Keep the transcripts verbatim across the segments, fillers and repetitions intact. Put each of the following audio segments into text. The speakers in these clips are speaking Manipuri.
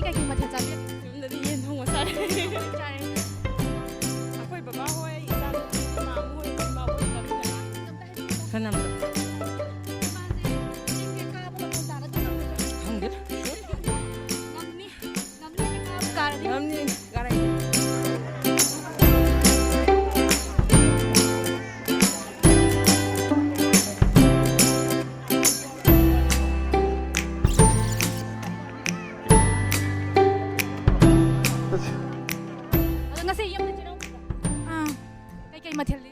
ꯀꯩꯀꯩ ꯃꯊꯦꯜ ꯆꯥꯕꯤꯔꯒꯦ? ꯌꯨꯝꯗꯗꯤ ꯌꯦꯟ ꯊꯣꯡꯕ ꯆꯥꯔꯦ꯫ ꯆꯥꯔꯦ꯫ ꯑꯩꯈꯣꯏ ꯕꯕꯥ ꯍꯣꯏ, ꯏꯆꯥ, ꯏꯃꯥ ꯍꯣꯏ, ꯏꯃꯥ ꯍꯣꯏ ꯂꯩꯃꯤꯟꯅꯔꯦ꯫ ꯀꯅꯥꯝꯇ꯫ ꯏꯃꯥꯁꯦ ꯆꯤꯡꯁꯦ ꯀꯥꯕ ꯃꯇꯝ ꯇꯥꯔꯗꯤ ꯉꯝꯒꯗ꯭ꯔꯥ? ꯈꯪꯗꯦ꯫ ꯉꯝꯅꯤ꯫ ꯉꯝꯅꯤ ꯍꯥꯏꯅ ꯀꯥꯕ ꯇꯥꯔꯗꯤ꯫ ꯉꯝꯅꯤ꯫ ꯀꯥꯔꯛꯏ꯫ ꯑꯗꯣ ꯉꯁꯤ ꯌꯨꯝꯗ ꯆꯩꯔꯥꯎꯕ ꯑꯥ꯫ ꯀꯩꯀꯩ ꯃꯊꯦꯜꯗꯤ?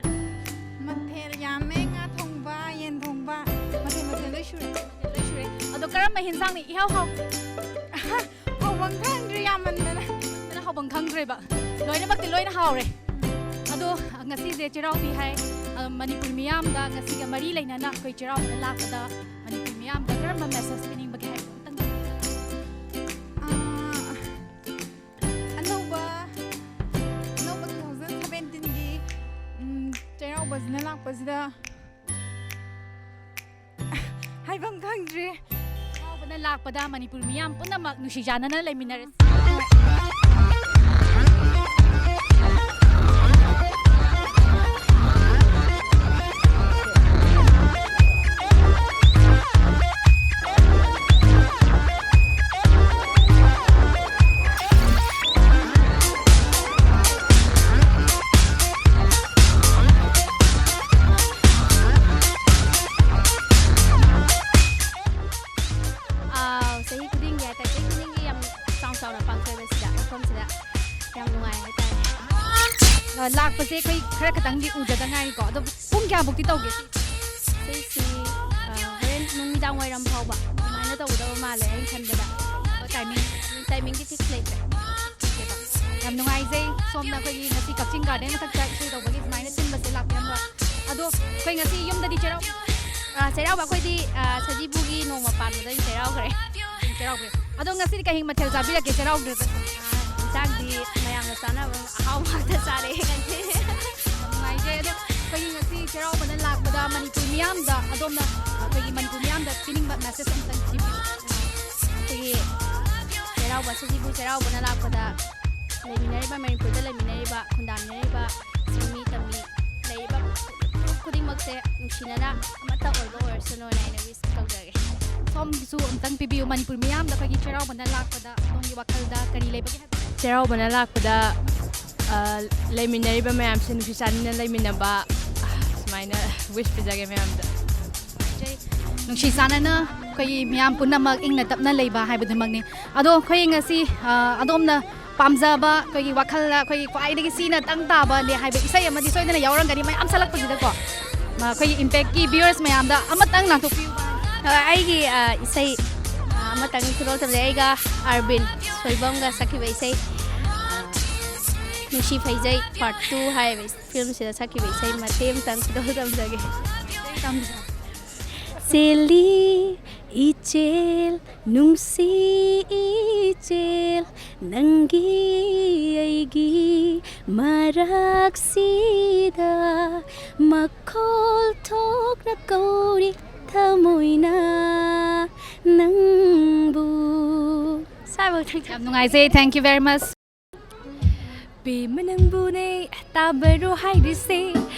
ꯃꯊꯦꯜ ꯌꯥꯝꯃꯦ, ꯉꯥ ꯊꯣꯡꯕ, ꯌꯦꯟ ꯊꯣꯡꯕ, ꯃꯊꯦꯜ ꯃꯊꯦꯜ ꯂꯣꯏ ꯁꯨꯔꯦ꯫ ꯂꯣꯏ ꯁꯨꯔꯦ꯫ ꯑꯗꯣ ꯀꯔꯝꯕ ꯍꯦꯟꯖꯥꯡꯅ ꯏꯍꯥꯎ ꯍꯥꯎ? ꯍꯥꯎꯐꯝ ꯈꯪꯗ꯭ꯔꯦ, ꯌꯥꯝꯃꯟꯗꯅ꯫ ꯑꯗꯨꯅ ꯍꯥꯎꯐꯝ ꯈꯪꯗ꯭ꯔꯦꯕ꯫ ꯂꯣꯏꯅꯃꯛꯇꯤ ꯂꯣꯏꯅ ꯍꯥꯎꯔꯦ꯫ ꯑꯗꯣ ꯉꯁꯤꯁꯦ ꯆꯩꯔꯥꯎꯕꯤ ꯍꯥꯏ, ꯑ, ꯃꯅꯤꯄꯨꯔ ꯃꯤꯌꯥꯝꯗ ꯉꯁꯤꯒ ꯃꯔꯤ ꯂꯩꯅꯅ ꯑꯩꯈꯣꯏ ꯆꯩꯔꯥꯎꯕꯗ ꯂꯥꯛꯄꯗ ꯃꯅꯤꯄꯨꯔ ꯃꯤꯌꯥꯝꯗ ꯀꯔꯝꯕ message ꯄꯤꯅꯤꯡꯕꯒꯦ ꯍꯥꯏꯕꯗꯣ ꯑꯝꯇꯪ꯫ ꯑꯥ, ꯑꯅꯧꯕ, ꯑꯅꯧꯕ two thousand seventeen ꯒꯤ, ꯎꯝ, ꯆꯩꯔꯥꯎꯕꯁꯤꯅ ꯂꯥꯛꯄꯁꯤꯗ ꯍꯥꯏꯐꯝ ꯈꯪꯗ꯭ꯔꯦ꯫ ꯆꯩꯔꯥꯎꯕꯅ ꯂꯥꯛꯄꯗ ꯃꯅꯤꯄꯨꯔ ꯃꯤꯌꯥꯝ ꯄꯨꯝꯅꯃꯛ ꯅꯨꯡꯁꯤ ꯆꯥꯟꯅꯅ ꯂꯩꯃꯤꯟꯅꯔꯁꯤ꯫ ꯑꯥ, ꯆꯍꯤ ꯈꯨꯗꯤꯡꯒꯤ ꯍꯥꯏꯇꯥꯔꯦ, ꯆꯍꯤ ꯈꯨꯗꯤꯡꯒꯤ ꯌꯥꯝ ꯆꯥꯎ ꯆꯥꯎꯅ ꯄꯥꯡꯊꯣꯛꯑꯦꯕ ꯁꯤꯗ, ꯃꯐꯝꯁꯤꯗ꯫ ꯌꯥꯝ ꯅꯨꯡꯉꯥꯏ ꯍꯥꯏꯇꯥꯔꯦ꯫ ꯑ, ꯂꯥꯛꯄꯁꯦ ꯑꯩꯈꯣꯏ ꯈꯔ ꯈꯛꯇꯪꯗꯤ ꯎꯖꯗ ꯉꯥꯏꯔꯤꯀꯣ꯫ ꯑꯗꯣ ꯄꯨꯡ ꯀꯌꯥꯃꯨꯛꯇꯤ ꯇꯧꯒꯦ ꯁꯤ? ꯁꯤꯁꯤ, ꯑ, ꯍꯣꯔꯦꯟ ꯅꯨꯃꯤꯗꯥꯡ ꯋꯥꯏꯔꯝ ꯐꯥꯎꯕ ꯑꯗꯨꯃꯥꯏꯅ ꯇꯧꯒꯗꯕ ꯃꯥꯜꯂꯦ ꯑꯩꯅ ꯈꯟꯕꯗ꯫ ꯑꯗꯣ timing, timing ꯗꯤ fix ꯂꯩꯇ꯭ꯔꯦ꯫ ꯌꯥꯝ ꯅꯨꯡꯉꯥꯏꯖꯩ ꯁꯣꯝꯅ ꯑꯩꯈꯣꯏꯒꯤ ꯉꯁꯤ ꯀꯛꯆꯤꯡ garden ꯃꯊꯛꯇ ꯏꯁꯩ ꯇꯧꯕꯒꯤ ꯁꯨꯃꯥꯏꯅ ꯁꯤꯟꯕꯁꯦ ꯂꯥꯛꯄꯤꯔꯝꯕ꯫ ꯑꯗꯣ ꯑꯩꯈꯣꯏ ꯉꯁꯤ ꯌꯨꯝꯗꯗꯤ ꯆꯩꯔꯥꯎ-, ꯑ, ꯆꯩꯔꯥꯎꯕ ꯑꯩꯈꯣꯏꯗꯤ, ꯑ, ꯁꯖꯤꯕꯨꯒꯤ ꯅꯣꯡꯃ ꯄꯥꯟꯕꯗ ꯑꯣꯏꯅ ꯆꯩꯔꯥꯎꯈ꯭ꯔꯦ꯫ ꯆꯩꯔꯥꯎꯈ꯭ꯔꯦ꯫ ꯑꯗꯣ ꯉꯁꯤꯗꯤ ꯀꯩ ꯃꯊꯦꯜ ꯆꯥꯕꯤꯔꯛꯀꯦ ꯆꯩꯔꯥꯎꯗ꯭ꯔꯒꯁꯨ? ꯑ, ꯏꯟꯁꯥꯡꯗꯤ ꯃꯌꯥꯝꯅ ꯆꯥꯅꯕ ꯑꯍꯥꯎꯕ ꯉꯥꯛꯇ ꯆꯥꯔꯛꯑꯦ ꯉꯁꯤ꯫ ꯌꯥꯝ ꯅꯨꯡꯉꯥꯏꯖꯩ꯫ ꯑꯗꯣ ꯑꯩꯈꯣꯏꯒꯤ ꯉꯁꯤ ꯆꯩꯔꯥꯎꯕꯅ ꯂꯥꯛꯄꯗ ꯃꯅꯤꯄꯨꯔ ꯃꯤꯌꯥꯝꯗ ꯑꯗꯣꯝꯅ ꯑꯩꯈꯣꯏꯒꯤ ꯃꯅꯤꯄꯨꯔ ꯃꯤꯌꯥꯝꯗ ꯄꯤꯅꯤꯡꯕ message ꯑꯝꯇꯪ ꯄꯤꯕꯤꯌꯨ꯫ ꯑꯩꯈꯣꯏꯒꯤ ꯆꯩꯔꯥꯎꯕ, ꯁꯖꯤꯕꯨ ꯆꯩꯔꯥꯎꯕꯅ ꯂꯥꯛꯄꯗ ꯂꯩꯃꯤꯟꯅꯔꯤꯕ, ꯃꯅꯤꯄꯨꯔꯗ ꯂꯩꯃꯤꯟꯅꯔꯤꯕ, ꯈꯨꯟꯗꯥꯃꯤꯟꯅꯔꯤꯕ, ꯁꯤꯟꯃꯤ ꯇꯝꯃꯤ ꯂꯩꯔꯤꯕ ꯈꯨꯗꯤꯡꯃꯛꯁꯦ ꯅꯨꯡꯁꯤꯅꯅ ꯑꯃꯠꯇ ꯑꯣꯏꯕ ꯑꯣꯏꯔꯁꯅꯨꯅ ꯑꯩꯅ wish ꯇꯧꯖꯒꯦ꯫ ꯁꯣꯝꯒꯤꯁꯨ ꯑꯝꯇꯪ ꯄꯤꯕꯤꯌꯨ, ꯃꯅꯤꯄꯨꯔ ꯃꯤꯌꯥꯝꯗ ꯑꯩꯈꯣꯏꯒꯤ ꯆꯩꯔꯥꯎꯕꯅ ꯂꯥꯛꯄꯗ ꯑꯗꯣꯝꯒꯤ ꯋꯥꯈꯜꯗ ꯀꯔꯤ ꯂꯩꯕꯒꯦ ꯍꯥꯏꯕ? ꯆꯩꯔꯥꯎꯕꯅ ꯂꯥꯛꯄꯗ, ꯑ, ꯂꯩꯃꯤꯟꯅꯔꯤꯕ ꯃꯌꯥꯝꯁꯦ ꯅꯨꯡꯁꯤ ꯆꯥꯟꯅꯅ ꯂꯩꯃꯤꯟꯅꯕ, ꯁꯨꯃꯥꯏꯅ wish ꯄꯤꯖꯒꯦ ꯃꯌꯥꯝꯗ꯫ ꯅꯨꯡꯁꯤ ꯆꯥꯟꯅꯅ ꯑꯩꯈꯣꯏꯒꯤ ꯃꯤꯌꯥꯝ ꯄꯨꯝꯅꯃꯛ ꯏꯪꯅ ꯇꯞꯅ ꯂꯩꯕ ꯍꯥꯏꯕꯗꯨꯃꯛꯅꯤ꯫ ꯑꯗꯣ ꯑꯩꯈꯣꯏ ꯉꯁꯤ, ꯑ, ꯑꯗꯣꯝꯅ ꯄꯥꯝꯖꯕ, ꯑꯩꯈꯣꯏꯒꯤ ꯋꯥꯈꯜꯗ ꯑꯩꯈꯣꯏꯒꯤ ꯈ꯭ꯋꯥꯏꯗꯒꯤ ꯁꯤꯅ ꯇꯪ ꯇꯥꯕꯅꯦ ꯍꯥꯏꯕ ꯏꯁꯩ ꯑꯃꯗꯤ ꯁꯣꯏꯗꯅ ꯌꯥꯎꯔꯝꯒꯅꯤ, ꯃꯌꯥꯝ ꯁꯛꯂꯛꯄꯁꯤꯗꯀꯣ꯫ ꯃ-, ꯑꯩꯈꯣꯏꯒꯤ Impactꯀꯤ viewers ꯃꯌꯥꯝꯗ ꯑꯃꯇꯪ ꯅꯥꯟꯊꯣꯛꯄꯤꯌꯨ꯫ ꯑ, ꯑꯩꯒꯤ, ꯑ, ꯏꯁꯩ, ꯑ, ꯑꯃꯇꯪ ꯈꯨꯗꯣꯜ ꯇꯝꯖꯩ꯫ ꯑꯩꯒ ꯑꯥꯔꯕꯤꯟ ꯁꯣꯏꯕꯝꯒ ꯁꯛꯈꯤꯕ ꯏꯁꯩ, ꯑ, ꯅꯨꯡꯁꯤ ꯐꯩꯖꯩ Part Two ꯍꯥꯏꯔꯤꯕ filmꯁꯤꯗ ꯁꯛꯈꯤꯕ ꯏꯁꯩ ꯃꯇꯦꯛ ꯑꯃꯇꯪ ꯈꯨꯗꯣꯜ ꯇꯝꯖꯒꯦ꯫ ꯆꯦꯜꯂꯤ ꯏꯆꯦꯜ ꯅꯨꯡꯁꯤ ꯏꯆꯦꯜ, ꯅꯪꯒꯤ ꯑꯩꯒꯤ ꯃꯔꯛꯁꯤꯗ ꯃꯈꯣꯜ ꯊꯣꯛꯅ ꯀꯧꯔꯤ ꯊꯃꯣꯏꯅ ꯅꯪꯕꯨ꯫ ꯌꯥꯝ ꯅꯨꯡꯉꯥꯏꯖꯩ꯫ Thank you very much. ꯄꯦꯝꯃ ꯅꯪꯕꯨꯅꯦ ꯇꯥꯕꯔꯣ ꯍꯥꯏꯔꯤꯁꯦ,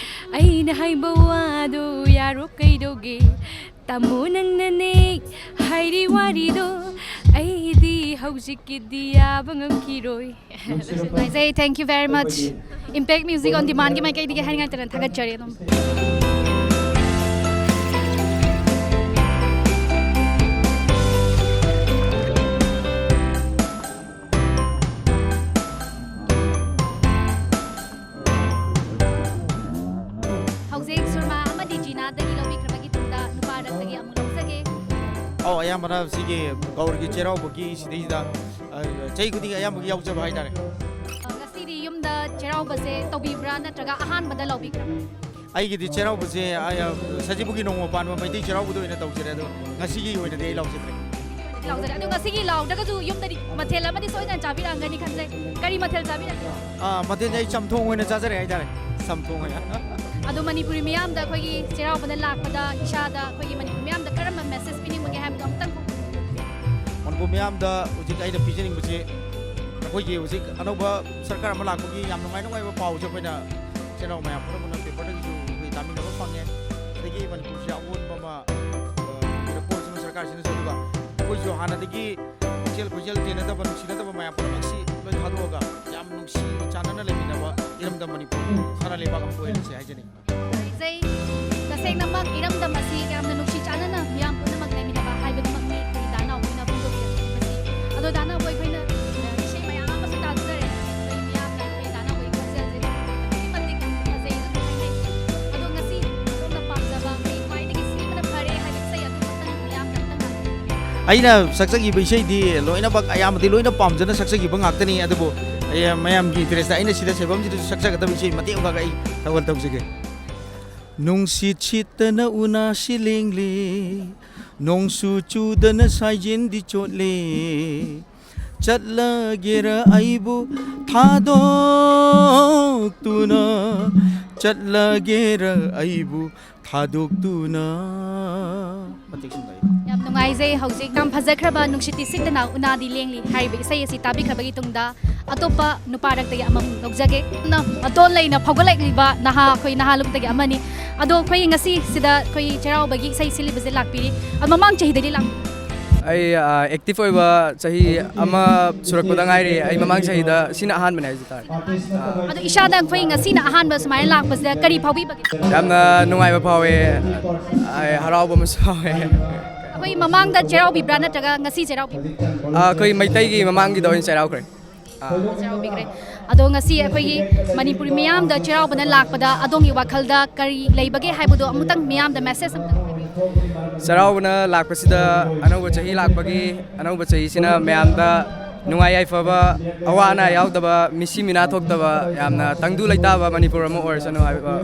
ꯑꯩꯅ ꯍꯥꯏꯕ ꯋꯥꯗꯣ ꯌꯥꯔꯣ ꯀꯩꯗꯧꯒꯦ? ꯇꯥꯃꯣ ꯅꯪꯅꯅꯦ ꯍꯥꯏꯔꯤ ꯋꯥꯔꯤꯗꯣ, ꯑꯩꯗꯤ ꯍꯧꯖꯤꯛꯀꯤꯗꯤ ꯌꯥꯕ ꯉꯝꯈꯤꯔꯣꯏ꯫ ꯅꯨꯡꯉꯥꯏꯖꯩ꯫ Thank you very much. Impact Music on Demandꯒꯤ ꯃꯥꯏꯀꯩꯗꯒꯤ ꯍꯥꯏꯅꯤꯡꯉꯥꯏ ꯂꯩꯇꯅ ꯊꯥꯒꯠꯆꯔꯤ ꯑꯗꯨꯝ꯫ ꯍꯧꯖꯤꯛ ꯁꯨꯔꯃꯥ ꯑꯃꯗꯤ ꯖꯤꯅꯥꯗꯒꯤ ꯂꯧꯕꯤꯈ꯭ꯔꯕꯒꯤ ꯇꯨꯡꯗ ꯅꯨꯄꯥ ꯔꯛꯇꯒꯤ ꯑꯃꯨꯛ ꯂꯧꯖꯒꯦ꯫ ꯑꯧ, ꯑꯌꯥꯝꯕꯅ ꯁꯤꯒꯤ ꯒꯧꯔꯒꯤ ꯆꯩꯔꯥꯎꯕꯒꯤ ꯁꯤꯗꯩꯁꯤꯗ, ꯑ, ꯆꯍꯤ ꯈꯨꯗꯤꯡꯒꯤ ꯑꯌꯥꯝꯕꯒꯤ ꯌꯥꯎꯖꯕ ꯍꯥꯏꯇꯥꯔꯦ꯫ ꯉꯁꯤꯗꯤ ꯌꯨꯝꯗ ꯆꯩꯔꯥꯎꯕꯁꯦ ꯇꯧꯕꯤꯕ꯭ꯔꯥ ꯅꯠꯇ꯭ꯔꯒ ꯑꯍꯥꯟꯕꯗ ꯂꯧꯕꯤꯈ꯭ꯔꯕ꯭ꯔꯥ? ꯑꯩꯒꯤꯗꯤ ꯆꯩꯔꯥꯎꯕꯁꯦ, ꯑ, ꯁꯖꯤꯕꯨꯒꯤ ꯅꯣꯡꯃ ꯄꯥꯟꯕ ꯃꯩꯇꯩ ꯆꯩꯔꯥꯎꯕꯗ ꯑꯣꯏꯅ ꯇꯧꯖꯔꯦ꯫ ꯑꯗꯣ ꯉꯁꯤꯒꯤ ꯑꯣꯏꯅꯗꯤ ꯑꯩ ꯂꯥꯎꯖꯗ꯭ꯔꯦ꯫ ꯂꯥꯎꯖꯔꯦ꯫ ꯑꯗꯣ ꯉꯁꯤꯒꯤ ꯂꯥꯎꯗ꯭ꯔꯒꯁꯨ ꯌꯨꯝꯗꯗꯤ ꯃꯊꯦꯜ ꯑꯃꯗꯤ ꯁꯣꯏꯗꯅ ꯆꯥꯕꯤꯔꯛꯑꯝꯒꯅꯤ ꯈꯟꯖꯩ꯫ ꯀꯔꯤ ꯃꯊꯦꯜ ꯆꯥꯕꯤꯔꯛꯀꯦ? ꯑꯥ, ꯃꯊꯦꯜꯁꯦ ꯑꯩ ꯆꯝꯊꯣꯡ ꯑꯣꯏꯅ ꯆꯥꯖꯔꯦ ꯍꯥꯏꯇꯥꯔꯦ꯫ ꯆꯝꯊꯣꯡ ꯑꯣꯏꯅ꯫ ꯑꯗꯣ ꯃꯅꯤꯄꯨꯔꯤ ꯃꯤꯌꯥꯝꯗ ꯑꯩꯈꯣꯏꯒꯤ ꯆꯩꯔꯥꯎꯕꯗ ꯂꯥꯛꯄꯗ ꯏꯁꯥꯗ ꯑꯩꯈꯣꯏꯒꯤ ꯃꯅꯤꯄꯨꯔ ꯃꯤꯌꯥꯝꯗ ꯀꯔꯝꯕ message ꯄꯤꯅꯤꯡꯕꯒꯦ ꯍꯥꯏꯕꯗꯣ ꯑꯃꯨꯛꯇꯪ ꯐꯣꯡꯗꯣꯛꯄꯤꯌꯨ꯫ ꯃꯤꯌꯥꯝꯗ ꯍꯧꯖꯤꯛ ꯑꯩꯅ ꯄꯤꯖꯅꯤꯡꯕꯁꯤ, ꯑꯩꯈꯣꯏꯒꯤ ꯍꯧꯖꯤꯛ ꯑꯅꯧꯕ ꯁꯔꯀꯥꯔ ꯑꯃ ꯂꯥꯛꯄꯒꯤ ꯌꯥꯝ ꯅꯨꯡꯉꯥꯏ ꯅꯨꯡꯉꯥꯏꯕ ꯄꯥꯎꯁꯦ ꯑꯩꯈꯣꯏꯅ ꯏꯆꯤꯜ ꯏꯅꯥꯎ ꯃꯌꯥꯝ ꯄꯨꯝꯅꯃꯛꯅ ꯄꯦꯄꯔꯗꯒꯤꯁꯨ ꯑꯩꯈꯣꯏ ꯇꯥꯃꯤꯟꯅꯕ ꯐꯪꯉꯦ꯫ ꯑꯗꯒꯤ ꯃꯅꯤꯄꯨꯔꯁꯦ ꯑꯑꯣꯟꯕ ꯑꯃ, ꯑ, ꯄꯨꯔꯛꯄ ꯑꯣꯏꯔꯁꯅꯨ ꯁꯔꯀꯥꯔꯁꯤꯅꯁꯨ, ꯑꯗꯨꯒ ꯑꯩꯈꯣꯏꯁꯨ ꯍꯥꯟꯅꯗꯒꯤ ꯄꯨꯛꯆꯦꯜ ꯈꯣꯏꯖꯦꯜ ꯇꯤꯟꯅꯗꯕ, ꯅꯨꯡꯁꯤꯅꯗꯕ ꯃꯌꯥꯝ ꯄꯨꯝꯅꯃꯛꯁꯤ ꯂꯣꯏ ꯊꯥꯗꯣꯛꯑꯒ ꯌꯥꯝ ꯅꯨꯡꯁꯤ ꯆꯥꯟꯅꯅ ꯂꯩꯃꯤꯟꯅꯕ ꯏꯔꯝꯗꯝ ꯃꯅꯤꯄꯨꯔ ꯁꯅꯥ ꯂꯩꯕꯥꯛ ꯑꯃ ꯑꯣꯏꯍꯜꯂꯁꯦ ꯍꯥꯏꯖꯅꯤꯡꯏ꯫ ꯂꯩꯖꯩ꯫ ꯇꯁꯦꯡꯅꯃꯛ ꯏꯔꯝꯗꯝ ꯑꯁꯤ ꯌꯥꯝꯅ ꯅꯨꯡꯁꯤ ꯆꯥꯟꯅꯅ ꯃꯤꯌꯥꯝ ꯄꯨꯝꯅꯃꯛ ꯂꯩꯃꯤꯟꯅꯕ ꯍꯥꯏꯕꯗꯨꯃꯛꯅꯤ ꯑꯩꯈꯣꯏꯒꯤ ꯗꯥ ꯅꯥꯎꯕꯣꯏꯅ ꯐꯣꯡꯗꯣꯛꯄꯤꯔꯛꯂꯤꯕꯁꯤ꯫ ꯑꯗꯣ ꯗꯥ ꯅꯥꯎꯕꯣꯏ ꯑꯩꯈꯣꯏꯅ, ꯑ, ꯏꯁꯩ ꯃꯌꯥꯝ ꯑꯃꯁꯨ ꯇꯥꯖꯔꯦ꯫ ꯑꯩꯈꯣꯏ ꯃꯤꯌꯥꯝꯅ ꯑꯩꯈꯣꯏ ꯗꯥ ꯅꯥꯎꯕꯣꯏꯒꯤ ꯈꯣꯟꯖꯦꯜꯁꯦ ꯑꯗꯨꯛꯀꯤ ꯃꯇꯤꯛ ꯐꯖꯩ ꯑꯗꯨꯝ ꯍꯥꯏꯅꯩ꯫ ꯑꯗꯣ ꯉꯁꯤ ꯑꯗꯣꯝꯅ ꯄꯥꯝꯖꯕ ꯑꯩꯈꯣꯏ ꯈ꯭ꯋꯥꯏꯗꯒꯤ ꯁꯤꯕꯅ ꯐꯔꯦ ꯍꯥꯏꯕ ꯏꯁꯩ ꯑꯗꯨ ꯑꯃꯇꯪ ꯃꯤꯌꯥꯝꯅ ꯑꯝꯇꯪ ꯉꯥꯡꯕꯤꯌꯨ꯫ ꯑꯩꯅ ꯁꯛꯆꯈꯤꯕ ꯏꯁꯩꯗꯤ ꯂꯣꯏꯅꯃꯛ ꯑꯌꯥꯝꯕꯗꯤ ꯂꯣꯏꯅ ꯄꯥꯝꯖꯅ ꯁꯛꯆꯈꯤꯕ ꯉꯥꯛꯇꯅꯤ, ꯑꯗꯨꯕꯨ ꯑꯩ ꯃꯌꯥꯝꯒꯤ interest ꯑꯩꯅ ꯁꯤꯗ ꯁꯦꯕꯝꯁꯤꯗꯁꯨ ꯁꯛꯆꯒꯗꯕ ꯏꯁꯩ ꯃꯇꯦꯛ ꯑꯃꯈꯛ ꯑꯩ ꯊꯧꯒꯜ ꯇꯧꯖꯒꯦ꯫ ꯅꯨꯡꯁꯤꯠ ꯁꯤꯠꯇꯅ ꯎꯅꯥꯁꯤ ꯂꯦꯡꯂꯤ, ꯅꯣꯡꯁꯨ ꯆꯨꯗꯅ ꯁꯥꯏꯖꯤꯟꯗꯤ ꯆꯣꯠꯂꯤ꯫ ꯆꯠꯂꯒꯦꯔ ꯑꯩꯕꯨ ꯊꯥꯗꯣꯛꯇꯨꯅ, ꯆꯠꯂꯒꯦꯔ ꯑꯩꯕꯨ ꯊꯥꯗꯣꯛꯇꯨꯅ꯫ ꯃꯇꯦꯛ ꯁꯤꯟꯕ ꯑꯩ꯫ ꯌꯥꯝ ꯅꯨꯡꯉꯥꯏꯖꯩ꯫ ꯍꯧꯖꯤꯛ ꯌꯥꯝ ꯐꯖꯈ꯭ꯔꯕ ꯅꯨꯡꯁꯤꯠꯇꯤ ꯁꯤꯠꯇꯅ ꯎꯅꯥꯗꯤ ꯂꯦꯡꯂꯤ ꯍꯥꯏꯔꯤꯕ ꯏꯁꯩ ꯑꯁꯤ ꯇꯥꯕꯤꯈ꯭ꯔꯕꯒꯤ ꯇꯨꯡꯗ ꯑꯇꯣꯞꯄ ꯅꯨꯄꯥꯔꯛꯇꯒꯤ ꯑꯃꯃꯨꯛ ꯂꯧꯖꯒꯦ꯫ ꯌꯥꯝꯅ ꯃꯇꯣꯟ ꯂꯩꯅ ꯐꯥꯎꯒꯠꯂꯛꯂꯤꯕ ꯅꯍꯥ ꯑꯩꯈꯣꯏ ꯅꯍꯥ ꯂꯨꯞꯇꯒꯤ ꯑꯃꯅꯤ꯫ ꯑꯗꯣ ꯑꯩꯈꯣꯏ ꯉꯁꯤ ꯁꯤꯗ ꯑꯩꯈꯣꯏ ꯆꯩꯔꯥꯎꯕꯒꯤ ꯏꯁꯩ ꯁꯤꯜꯂꯤꯕꯁꯦ ꯂꯥꯛꯄꯤꯔꯤ꯫ ꯑꯗꯣ ꯃꯃꯥꯡ ꯆꯍꯤꯗꯗꯤ ꯂꯥꯛ- ꯑꯩ, ꯑ, active ꯑꯣꯏꯕ ꯆꯍꯤ ꯑꯃ ꯁꯨꯔꯛꯄꯗ ꯉꯥꯏꯔꯤ꯫ ꯑꯩ ꯃꯃꯥꯡ ꯆꯍꯤꯗ ꯁꯤꯅ ꯑꯍꯥꯟꯕꯅꯦ ꯍꯥꯏꯖ ꯇꯥꯔꯦ꯫ ꯑꯗꯣ ꯏꯁꯥꯗ ꯑꯩꯈꯣꯏ ꯉꯁꯤꯅ ꯑꯍꯥꯟꯕ ꯁꯨꯃꯥꯏꯅ ꯂꯥꯛꯄꯁꯤꯗ ꯀꯔꯤ ꯐꯥꯎꯕꯤꯕꯒꯦ? ꯌꯥꯝꯅ ꯅꯨꯡꯉꯥꯏꯕ ꯐꯥꯎꯋꯦ꯫ ꯑꯩ ꯍꯔꯥꯎꯕ ꯑꯃꯁꯨ ꯐꯥꯎꯋꯦ꯫ ꯑꯩꯈꯣꯏ ꯃꯃꯥꯡꯗ ꯆꯩꯔꯥꯎꯕꯤꯕ꯭ꯔꯥ ꯅꯠꯇ꯭ꯔꯒ ꯉꯁꯤ ꯆꯩꯔꯥꯎꯕꯤꯕ꯭ꯔꯥ? ꯑ, ꯑꯩꯈꯣꯏ ꯃꯩꯇꯩꯒꯤ ꯃꯃꯥꯡꯒꯤꯗ ꯑꯣꯏꯅ ꯆꯩꯔꯥꯎꯈ꯭ꯔꯦ꯫ ꯑꯥ꯫ ꯆꯩꯔꯥꯎꯕꯤꯈ꯭ꯔꯦ꯫ ꯑꯗꯣ ꯉꯁꯤ ꯑꯩꯈꯣꯏꯒꯤ ꯃꯅꯤꯄꯨꯔꯤ ꯃꯤꯌꯥꯝꯗ ꯆꯩꯔꯥꯎꯕꯅ ꯂꯥꯛꯄꯗ ꯑꯗꯣꯝꯒꯤ ꯋꯥꯈꯜꯗ ꯀꯔꯤ ꯂꯩꯕꯒꯦ ꯍꯥꯏꯕꯗꯣ ꯑꯃꯨꯛꯇꯪ ꯃꯤꯌꯥꯝꯗ message ꯑꯃꯇꯪ ꯍꯥꯏꯕꯤꯌꯨ꯫ ꯆꯩꯔꯥꯎꯕꯅ ꯂꯥꯛꯄꯁꯤꯗ ꯑꯅꯧꯕ ꯆꯍꯤ ꯂꯥꯛꯄꯒꯤ, ꯑꯅꯧꯕ ꯆꯍꯤꯁꯤꯅ ꯃꯌꯥꯝꯗ ꯅꯨꯡꯉꯥꯏ ꯌꯥꯏꯐꯕ, ꯑꯋꯥ ꯑꯅꯥ ꯌꯥꯎꯗꯕ, ꯃꯤꯁꯤ ꯃꯤꯅꯥ ꯊꯣꯛꯇꯕ, ꯌꯥꯝꯅ ꯇꯪꯗꯨ ꯂꯩꯇꯥꯕ ꯃꯅꯤꯄꯨꯔ ꯑꯃ ꯑꯣꯏꯔꯁꯅꯨ ꯍꯥꯏꯕ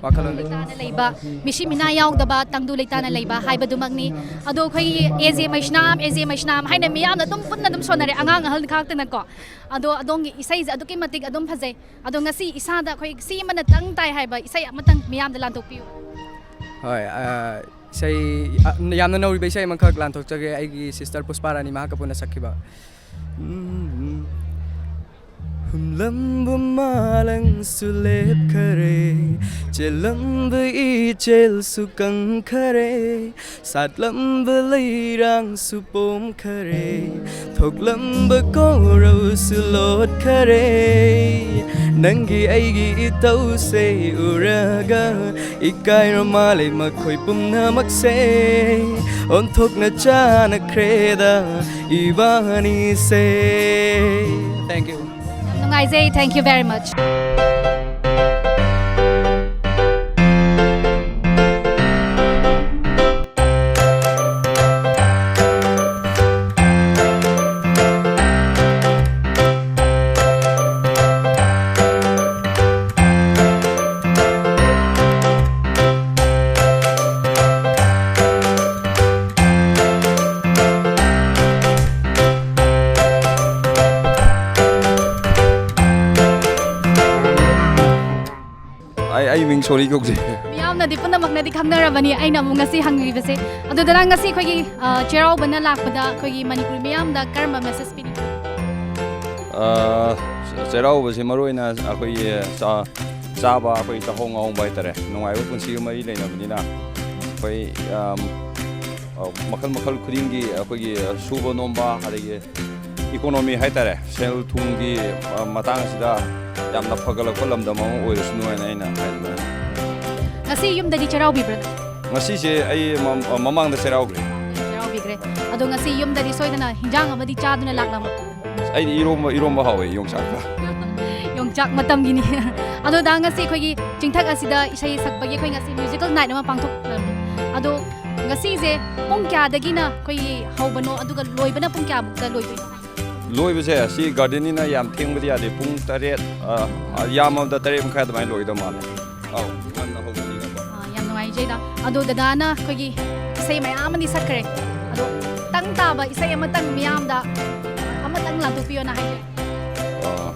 ꯋꯥꯈꯜꯂꯣꯟ꯫ ꯂꯩꯇꯥꯅ ꯂꯩꯕ, ꯃꯤꯁꯤ ꯃꯤꯅꯥ ꯌꯥꯎꯗꯕ, ꯇꯪꯗꯨ ꯂꯩꯇꯥꯅ ꯂꯩꯕ ꯍꯥꯏꯕꯗꯨꯃꯛꯅꯤ꯫ ꯑꯗꯣ ꯑꯩꯈꯣꯏꯒꯤ "ꯑꯦ ꯖꯦ ꯃꯩꯁꯅꯥꯝ, ꯑꯦ ꯖꯦ ꯃꯩꯁꯅꯥꯝ" ꯍꯥꯏꯅ ꯃꯤꯌꯥꯝꯅ ꯑꯗꯨꯝ ꯄꯨꯟꯅ ꯑꯗꯨꯝ ꯁꯣꯟꯅꯔꯦ, ꯑꯉꯥꯡ ꯑꯍꯜ ꯈꯥꯛꯇꯅꯀꯣ꯫ ꯑꯗꯣ ꯑꯗꯣꯝꯒꯤ ꯏꯁꯩꯁꯦ ꯑꯗꯨꯛꯀꯤ ꯃꯇꯤꯛ ꯑꯗꯨꯝ ꯐꯖꯩ꯫ ꯑꯗꯣ ꯉꯁꯤ ꯏꯁꯥꯗ ꯑꯩꯈꯣꯏ ꯁꯤ ꯑꯃꯅ ꯇꯪ ꯇꯥꯏ ꯍꯥꯏꯕ ꯏꯁꯩ ꯑꯃꯇꯪ ꯃꯤꯌꯥꯝꯗ ꯂꯥꯟꯊꯣꯛꯄꯤꯌꯨ꯫ ꯍꯣꯏ, ꯑ, ꯏꯁꯩ, ꯑ, ꯌꯥꯝꯅ ꯅꯧꯔꯤꯕ ꯏꯁꯩ ꯑꯃꯈꯛ ꯂꯥꯟꯊꯣꯛꯆꯒꯦ, ꯑꯩꯒꯤ ꯁꯤꯁꯇꯔ ꯄꯨꯁꯄꯥ ꯔꯥꯅꯤ ꯃꯍꯥꯛꯀ ꯄꯨꯟꯅ ꯁꯛꯈꯤꯕ꯫ ꯍꯨꯝꯂꯝꯕ ꯃꯥꯂꯪꯁꯨ ꯂꯦꯞꯈꯔꯦ, ꯆꯦꯜꯂꯝꯕ ꯏꯆꯦꯜꯁꯨ ꯀꯪꯈꯔꯦ, ꯁꯥꯠꯂꯝꯕ ꯂꯩꯔꯥꯡꯁꯨ ꯄꯣꯝꯈꯔꯦ, ꯊꯣꯛꯂꯝꯕ ꯀꯧꯔꯧꯁꯨ ꯂꯣꯠꯈꯔꯦ꯫ ꯅꯪꯒꯤ ꯑꯩꯒꯤ ꯏꯇꯧꯁꯦ ꯎꯔꯒ ꯏꯀꯥꯏꯔ ꯃꯥꯜꯂꯦ ꯃꯈꯣꯏ ꯄꯨꯝꯅꯃꯛꯁꯦ꯫ ꯑꯣꯟꯊꯣꯛꯅ ꯆꯥꯟꯅꯈ꯭ꯔꯦꯗ ꯏꯕꯥꯅꯤꯁꯦ꯫ Thank you. ꯌꯥꯝ ꯅꯨꯡꯉꯥꯏꯖꯩ꯫ Thank you very much. ꯑꯩ, ꯑꯩ ꯃꯤꯡ ꯁꯣꯔꯤ ꯀꯧꯖꯩ꯫ ꯃꯤꯌꯥꯝꯅꯗꯤ ꯄꯨꯝꯅꯃꯛꯅꯗꯤ ꯈꯪꯅꯔꯕꯅꯤ, ꯑꯩꯅ ꯑꯃꯨꯛ ꯉꯁꯤ ꯍꯪꯂꯤꯕꯁꯦ꯫ ꯑꯗꯨꯗ ꯅꯪ ꯉꯁꯤ ꯑꯩꯈꯣꯏꯒꯤ, ꯑ, ꯆꯩꯔꯥꯎꯕꯅ ꯂꯥꯛꯄꯗ ꯑꯩꯈꯣꯏꯒꯤ ꯃꯅꯤꯄꯨꯔꯤ ꯃꯤꯌꯥꯝꯗ ꯀꯔꯝꯕ message ꯄꯤꯅꯤꯡꯕ? ꯑ, ꯆꯩꯔꯥꯎꯕꯁꯤ ꯃꯔꯨ ꯑꯣꯏꯅ ꯑꯩꯈꯣꯏꯒꯤ ꯆꯥ-, ꯆꯥꯕ, ꯑꯩꯈꯣꯏ ꯆꯥꯍꯣꯡ ꯉꯥꯍꯣꯡꯕ ꯍꯥꯏꯇꯥꯔꯦ, ꯅꯨꯡꯉꯥꯏꯕ ꯄꯨꯟꯁꯤꯒ ꯃꯔꯤ ꯂꯩꯅꯕꯅꯤꯅ ꯑꯩꯈꯣꯏ, ꯑꯝ, ꯑ, ꯃꯈꯜ ꯃꯈꯜ ꯈꯨꯗꯤꯡꯒꯤ ꯑꯩꯈꯣꯏꯒꯤ ꯁꯨꯕ ꯅꯣꯝꯕ, ꯑꯗꯒꯤ economy ꯍꯥꯏꯇꯥꯔꯦ, ꯁꯦꯜ ꯊꯨꯝꯒꯤ, ꯑ, ꯃꯇꯥꯡ ꯑꯁꯤꯗ ꯌꯥꯝꯅ ꯐꯒꯠꯂꯛꯄ ꯂꯝꯗꯝ ꯑꯃ ꯑꯣꯏꯔꯁꯅꯨ ꯍꯥꯏꯅ ꯑꯩꯅ ꯍꯥꯏꯅꯤꯡꯉꯤ꯫ ꯉꯁꯤ ꯌꯨꯝꯗꯗꯤ ꯆꯩꯔꯥꯎꯕꯤꯕ꯭ꯔꯥ? ꯉꯁꯤꯁꯦ ꯑꯩ ꯃ-, ꯃꯃꯥꯡꯗ ꯆꯩꯔꯥꯎꯈ꯭ꯔꯦ꯫ ꯆꯩꯔꯥꯎꯕꯤꯈ꯭ꯔꯦ꯫ ꯑꯗꯣ ꯉꯁꯤ ꯌꯨꯝꯗꯗꯤ ꯁꯣꯏꯗꯅ ꯍꯤꯟꯖꯥꯡ ꯑꯃꯗꯤ ꯆꯥꯗꯨꯅ ꯂꯥꯛꯂꯝꯃꯤ꯫ ꯑꯩꯗꯤ ꯏꯔꯣꯝꯕ, ꯏꯔꯣꯝꯕ ꯍꯥꯎꯋꯦ ꯌꯣꯡꯆꯥꯛꯀ꯫ ꯌꯣꯡꯆꯥꯛ ꯃꯇꯝꯒꯤꯅꯤ꯫ ꯑꯗꯣ ꯗꯥ, ꯉꯁꯤ ꯑꯩꯈꯣꯏꯒꯤ ꯆꯤꯡꯊꯛ ꯑꯁꯤꯗ ꯏꯁꯩ ꯁꯛꯄꯒꯤ ꯑꯩꯈꯣꯏ ꯉꯁꯤ musical night ꯑꯃ ꯄꯥꯡꯊꯣꯛꯂꯝꯃꯤ꯫ ꯑꯗꯣ ꯉꯁꯤꯁꯦ ꯄꯨꯡ ꯀꯌꯥꯗꯒꯤꯅ ꯑꯩꯈꯣꯏꯒꯤ ꯍꯧꯕꯅꯣ, ꯑꯗꯨꯒ ꯂꯣꯏꯕꯅ ꯄꯨꯡ ꯀꯌꯥꯃꯨꯛꯇ ꯂꯣꯏꯗꯣꯏꯅꯣ? ꯂꯣꯏꯕꯁꯦ ꯑꯁꯤ garden ꯅꯤꯅ ꯌꯥꯝ ꯊꯦꯡꯕꯗꯤ ꯌꯥꯗꯦ, ꯄꯨꯡ ꯇꯔꯦꯠ, ꯑ, ꯌꯥꯝꯃꯕꯗ ꯇꯔꯦꯠ ꯃꯈꯥꯏ ꯑꯗꯨꯃꯥꯏꯅ ꯂꯣꯏꯒꯗꯧ ꯃꯥꯜꯂꯦ꯫ ꯑꯧ, ꯉꯟꯅ ꯍꯧꯕꯅꯤꯅꯀꯣ꯫ ꯑꯥ, ꯌꯥꯝ ꯅꯨꯡꯉꯥꯏꯖꯩꯗ꯫ ꯑꯗꯣ ꯗꯗꯥꯅ ꯑꯩꯈꯣꯏꯒꯤ ꯏꯁꯩ ꯃꯌꯥꯝ ꯑꯃꯗꯤ ꯁꯛꯈ꯭ꯔꯦ, ꯑꯗꯣ ꯇꯪ ꯇꯥꯕ ꯏꯁꯩ ꯑꯃꯇꯪ ꯃꯤꯌꯥꯝꯗ ꯑꯃꯇꯪ ꯂꯥꯟꯊꯣꯛꯄꯤꯌꯣꯅ ꯍꯥꯏꯖꯔꯤ꯫ ꯑꯥ,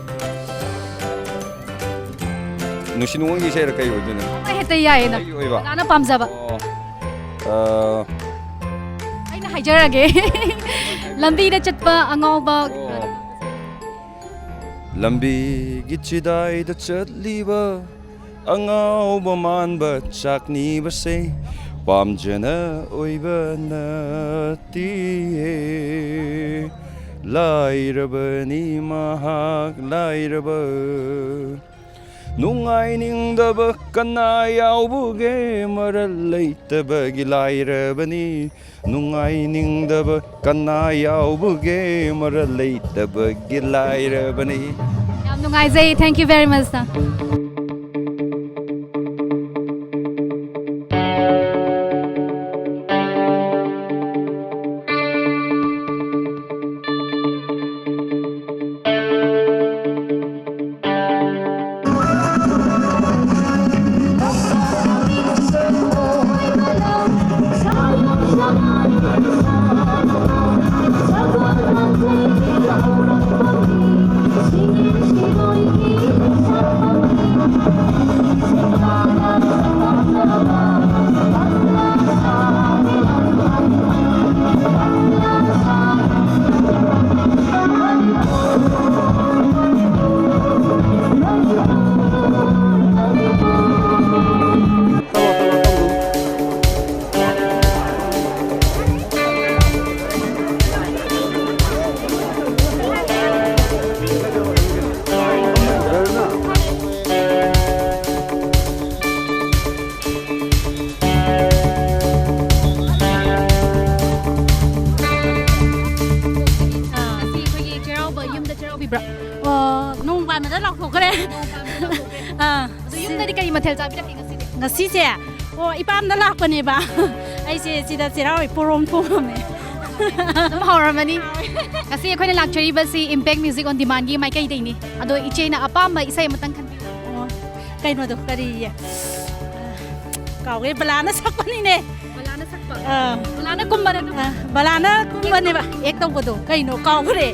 ꯅꯨꯡꯁꯤ ꯅꯨꯡꯉꯣꯟꯒꯤ ꯏꯁꯩꯔ ꯀꯩ ꯑꯣꯏꯗꯣꯏꯅꯣ? ꯑꯃ ꯍꯦꯛꯇ ꯌꯥꯏꯌꯦꯅ꯫ ꯑꯩꯒꯤ ꯑꯣꯏꯕ? ꯗꯗꯥꯅ ꯄꯥꯝꯖꯕ꯫ ꯑꯣ, ꯑ, ꯑꯩꯅ ꯍꯥꯏꯖꯔꯒꯦ꯫ ꯂꯝꯕꯤꯗ ꯆꯠꯄ ꯑꯉꯥꯎꯕ꯫ ꯑꯣ꯫ ꯂꯝꯕꯤꯒꯤ ꯆꯤꯗꯥꯏꯗ ꯆꯠꯂꯤꯕ ꯑꯉꯥꯎꯕ ꯃꯥꯟꯕ ꯆꯥꯛꯅꯤꯕꯁꯦ ꯄꯥꯝꯖꯅ ꯑꯣꯏꯕ ꯅꯠꯇꯤꯌꯦ꯫ ꯂꯥꯏꯔꯕꯅꯤ ꯃꯍꯥꯛ ꯂꯥꯏꯔꯕ꯫ ꯅꯨꯡꯉꯥꯏꯅꯤꯡꯗꯕ ꯀꯅꯥ ꯌꯥꯎꯕꯒꯦ? ꯃꯔꯜ ꯂꯩꯇꯕꯒꯤ ꯂꯥꯏꯔꯕꯅꯤ꯫ ꯅꯨꯡꯉꯥꯏꯅꯤꯡꯗꯕ ꯀꯅꯥ ꯌꯥꯎꯕꯒꯦ? ꯃꯔꯜ ꯂꯩꯇꯕꯒꯤ ꯂꯥꯏꯔꯕꯅꯤ꯫ ꯌꯥꯝ ꯅꯨꯡꯉꯥꯏꯖꯩ꯫ Thank you very much, sir꯫ ꯑꯥ꯫ ꯉꯁꯤ ꯑꯩꯈꯣꯏꯒꯤ ꯆꯩꯔꯥꯎꯕ, ꯌꯨꯝꯗ ꯆꯩꯔꯥꯎꯕꯤꯕ꯭ꯔꯥ? ꯑꯣ, ꯅꯣꯡ ꯄꯥꯟꯕꯗ ꯂꯥꯎꯊꯣꯛꯈ꯭ꯔꯦ꯫ ꯑꯥ꯫ ꯑꯗꯣ ꯌꯨꯝꯗꯗꯤ ꯀꯔꯤ ꯃꯊꯦꯜ ꯆꯥꯕꯤꯔꯛꯀꯦ ꯉꯁꯤꯗꯤ? ꯉꯁꯤꯁꯦ, ꯑꯣ, ꯏꯄꯥꯝꯗ ꯂꯥꯛꯄꯅꯦꯕ꯫ ꯑꯩꯁꯦ ꯁꯤꯗ ꯆꯩꯔꯥꯎꯕꯩ ꯄꯣꯔꯣꯝ ꯊꯣꯡꯉꯝꯃꯦ꯫ ꯑꯗꯨꯝ ꯍꯥꯎꯔꯝꯃꯅꯤ꯫ ꯉꯁꯤ ꯑꯩꯈꯣꯏꯅ ꯂꯥꯛꯆꯔꯤꯕꯁꯤ Impact Music on Demandꯒꯤ ꯃꯥꯏꯀꯩꯗꯩꯅꯤ꯫ ꯑꯗꯣ ꯏꯆꯦꯅ ꯑꯄꯥꯝꯕ ꯏꯁꯩ ꯑꯃꯇꯪ ꯈꯟꯕꯤꯌꯨ꯫ ꯑꯣ, ꯀꯩꯅꯣꯗꯣ, ꯀꯔꯤꯌꯦ? ꯀꯥꯎꯒ꯭ꯔꯦ, ꯕꯂꯥꯅ ꯁꯛꯄꯅꯤꯅꯦ꯫ ꯕꯂꯥꯅ ꯁꯛꯄ? ꯑꯥ꯫ ꯕꯂꯥꯅ ꯀꯨꯝꯕ ꯅꯠꯇ꯭ꯔꯣ? ꯑꯥ, ꯕꯂꯥꯅ ꯀꯨꯝꯕꯅꯦꯕ, act ꯇꯧꯕꯗꯣ꯫ ꯀꯩꯅꯣ, ꯀꯥꯎꯒ꯭ꯔꯦ꯫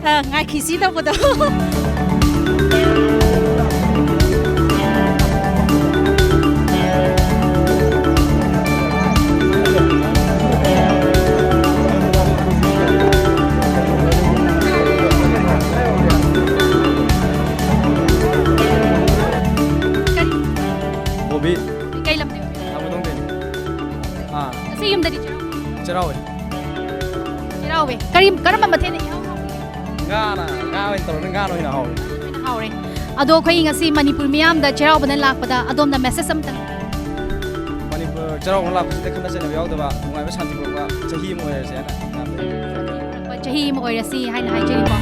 ꯑꯥ, ꯉꯥꯏꯈꯤꯁꯤ ꯇꯧꯕꯗꯣ꯫ ꯀꯔꯝꯕ ꯃꯊꯦꯜꯅ ꯏꯍꯥꯎ ꯍꯥꯎꯒꯦ? ꯉꯥꯅ, ꯉꯥ ꯑꯣꯏꯅ ꯇꯧꯔꯅꯤ, ꯉꯥꯅ ꯑꯣꯏꯅ ꯍꯥꯎꯔꯦ꯫ ꯍꯥꯎꯔꯦ꯫ ꯑꯗꯣ ꯑꯩꯈꯣꯏ ꯉꯁꯤ ꯃꯅꯤꯄꯨꯔ ꯃꯤꯌꯥꯝꯗ ꯆꯩꯔꯥꯎꯕꯗ ꯂꯥꯛꯄꯗ ꯑꯗꯣꯝꯅ message ꯑꯝꯇꯪ꯫ ꯃꯅꯤꯄꯨꯔ ꯆꯩꯔꯥꯎꯕ ꯂꯥꯛꯄꯁꯤꯗ ꯈꯠꯅ ꯆꯩꯅꯕ ꯌꯥꯎꯗꯕ ꯅꯨꯡꯉꯥꯏꯕ ꯁꯥꯟꯇꯤ ꯄꯨꯔꯛꯄ ꯆꯍꯤ ꯑꯃ ꯑꯣꯏꯔꯁꯦ ꯍꯥꯏꯅ ꯉꯥꯡꯖꯔꯤ꯫ ꯆꯍꯤ ꯑꯃ ꯑꯣꯏꯔꯁꯤ ꯍꯥꯏꯅ ꯍꯥꯏꯖꯔꯤꯀꯣ꯫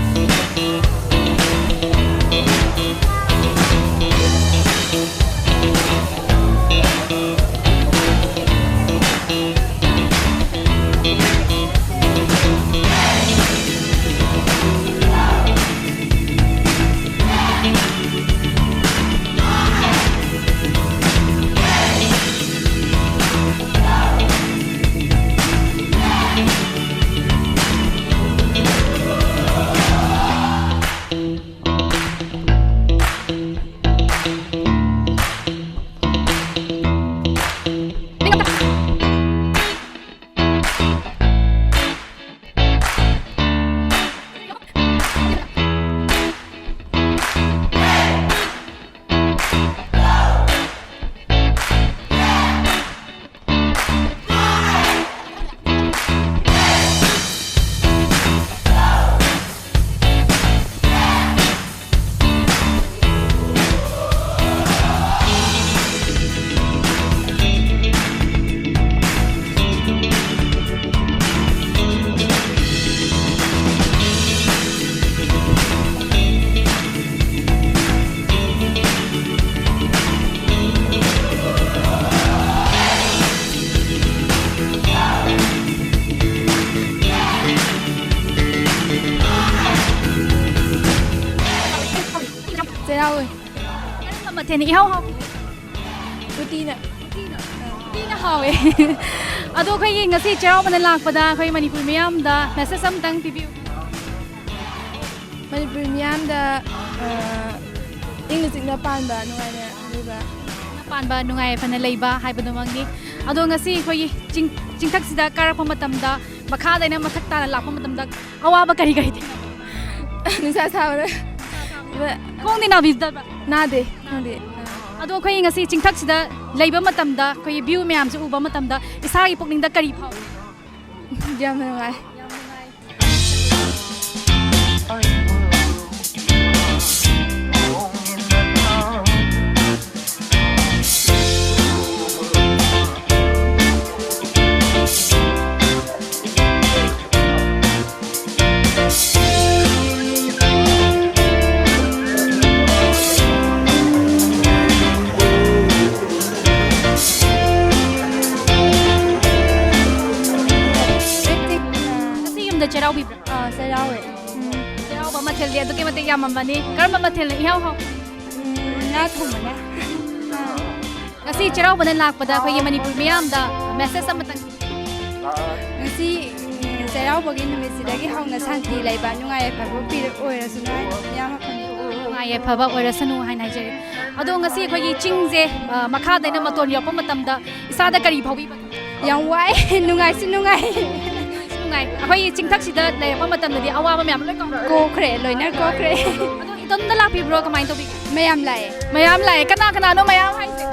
ꯆꯩꯔꯥꯎꯋꯦ꯫ ꯀꯔꯝꯕ ꯃꯊꯦꯜꯅ ꯏꯍꯥꯎ ꯍꯥꯎꯒꯦ? ꯎꯇꯤꯅ꯫ ꯎꯇꯤꯅ ꯍꯥꯎꯋꯦ꯫ ꯑꯗꯣ ꯑꯩꯈꯣꯏꯒꯤ ꯉꯁꯤ ꯆꯩꯔꯥꯎꯕꯅ ꯂꯥꯛꯄꯗ ꯑꯩꯈꯣꯏ ꯃꯅꯤꯄꯨꯔ ꯃꯤꯌꯥꯝꯗ message ꯑꯝꯇꯪ ꯄꯤꯕꯤꯌꯨ꯫ ꯃꯅꯤꯄꯨꯔ ꯃꯤꯌꯥꯝꯗ, ꯑ, ꯏꯪꯅ ꯆꯤꯛꯅ ꯄꯥꯟꯕ, ꯅꯨꯡꯉꯥꯏꯅ ꯂꯩꯕ꯫ ꯄꯥꯟꯕ, ꯅꯨꯡꯉꯥꯏ ꯌꯥꯏꯐꯅ ꯂꯩꯕ ꯍꯥꯏꯕꯗꯨꯃꯛꯅꯤ꯫ ꯑꯗꯣ ꯉꯁꯤ ꯑꯩꯈꯣꯏꯒꯤ ꯆꯤꯡ-, ꯆꯤꯡꯊꯛꯁꯤꯗ ꯀꯥꯔꯛꯄ ꯃꯇꯝꯗ, ꯃꯈꯥꯗꯩꯅ ꯃꯊꯛ ꯇꯥꯅ ꯂꯥꯛꯄ ꯃꯇꯝꯗ ꯑꯋꯥꯕ ꯀꯔꯤ ꯀꯔꯤ ꯊꯦꯡꯅꯕ? ꯅꯨꯡꯁꯥ ꯁꯥꯕꯗ꯫ ꯈꯣꯡꯗꯤ ꯅꯥꯕꯤꯗꯕ꯭ꯔꯥ? ꯅꯥꯗꯦ, ꯈꯣꯡꯗꯤ꯫ ꯑꯗꯣ ꯑꯩꯈꯣꯏ ꯉꯁꯤ ꯆꯤꯡꯊꯛꯁꯤꯗ ꯂꯩꯕ ꯃꯇꯝꯗ, ꯑꯩꯈꯣꯏꯒꯤ view ꯃꯌꯥꯝꯁꯦ ꯎꯕ ꯃꯇꯝꯗ ꯏꯁꯥꯒꯤ ꯄꯨꯛꯅꯤꯡꯗ ꯀꯔꯤ ꯐꯥꯎꯏ? ꯌꯥꯝꯅ ꯅꯨꯡꯉꯥꯏ꯫ ꯌꯥꯝ ꯅꯨꯡꯉꯥꯏ꯫ ꯑꯗꯨꯛꯀꯤ ꯃꯇꯤꯛ ꯌꯥꯝꯃꯝꯃꯅꯤ꯫ ꯀꯔꯝꯕ ꯃꯊꯦꯜꯅ ꯏꯍꯥꯎ ꯍꯥꯎ? ꯎꯝ, ꯉꯥ ꯊꯣꯡꯕꯅꯦ꯫ ꯉꯁꯤ ꯆꯩꯔꯥꯎꯕꯅ ꯂꯥꯛꯄꯗ ꯑꯩꯈꯣꯏꯒꯤ ꯃꯅꯤꯄꯨꯔ ꯃꯤꯌꯥꯝꯗ message ꯑꯃꯇꯪ꯫ ꯉꯁꯤ, ꯎꯝ, ꯆꯩꯔꯥꯎꯕꯒꯤ ꯅꯨꯃꯤꯠꯁꯤꯗꯒꯤ ꯍꯧꯅ ꯁꯥꯟꯇꯤ ꯂꯩꯕ, ꯅꯨꯡꯉꯥꯏ ꯌꯥꯏꯐꯕ ꯄꯤꯔ-, ꯑꯣꯏꯔꯁꯅꯨ ꯍꯥꯏꯅ ꯃꯌꯥꯝ ꯃꯐꯝꯗ꯫ ꯅꯨꯡꯉꯥꯏ ꯌꯥꯏꯐꯕ ꯑꯣꯏꯔꯁꯅꯨ ꯍꯥꯏꯅ ꯍꯥꯏꯖꯔꯤ꯫ ꯑꯗꯣ ꯉꯁꯤ ꯑꯩꯈꯣꯏꯒꯤ ꯆꯤꯡꯁꯦ, ꯑ, ꯃꯈꯥꯗꯩꯅ ꯃꯇꯣꯟ ꯌꯧꯔꯛꯄ ꯃꯇꯝꯗ ꯏꯁꯥꯗ ꯀꯔꯤ ꯐꯥꯎꯕꯤꯕꯒꯦ? ꯌꯥꯝ ꯋꯥꯏ, ꯅꯨꯡꯉꯥꯏꯁꯨ ꯅꯨꯡꯉꯥꯏ꯫ ꯅꯨꯡꯉꯥꯏ꯫ ꯑꯩꯈꯣꯏꯒꯤ ꯆꯤꯡꯊꯛꯁꯤꯗ ꯂꯩꯔꯛꯄ ꯃꯇꯝꯗꯗꯤ ꯑꯋꯥꯕ ꯃꯌꯥꯝ ꯂꯣꯏ ꯀꯥꯎ-, ꯀꯣꯛꯈ꯭ꯔꯦ, ꯂꯣꯏꯅ ꯀꯣꯛꯈ꯭ꯔꯦ꯫ ꯑꯗꯣ ꯏꯇꯣꯝꯇ ꯂꯥꯛꯄꯤꯕ꯭ꯔꯣ? ꯀꯃꯥꯏꯅ ꯇꯧꯕꯤꯒꯦ? ꯃꯌꯥꯝ ꯂꯥꯛꯑꯦ꯫ ꯃꯌꯥꯝ ꯂꯥꯛꯑꯦ꯫ ꯀꯅꯥ ꯀꯅꯥꯅꯣ ꯃꯌꯥꯝ ꯍꯥꯏꯁꯦ?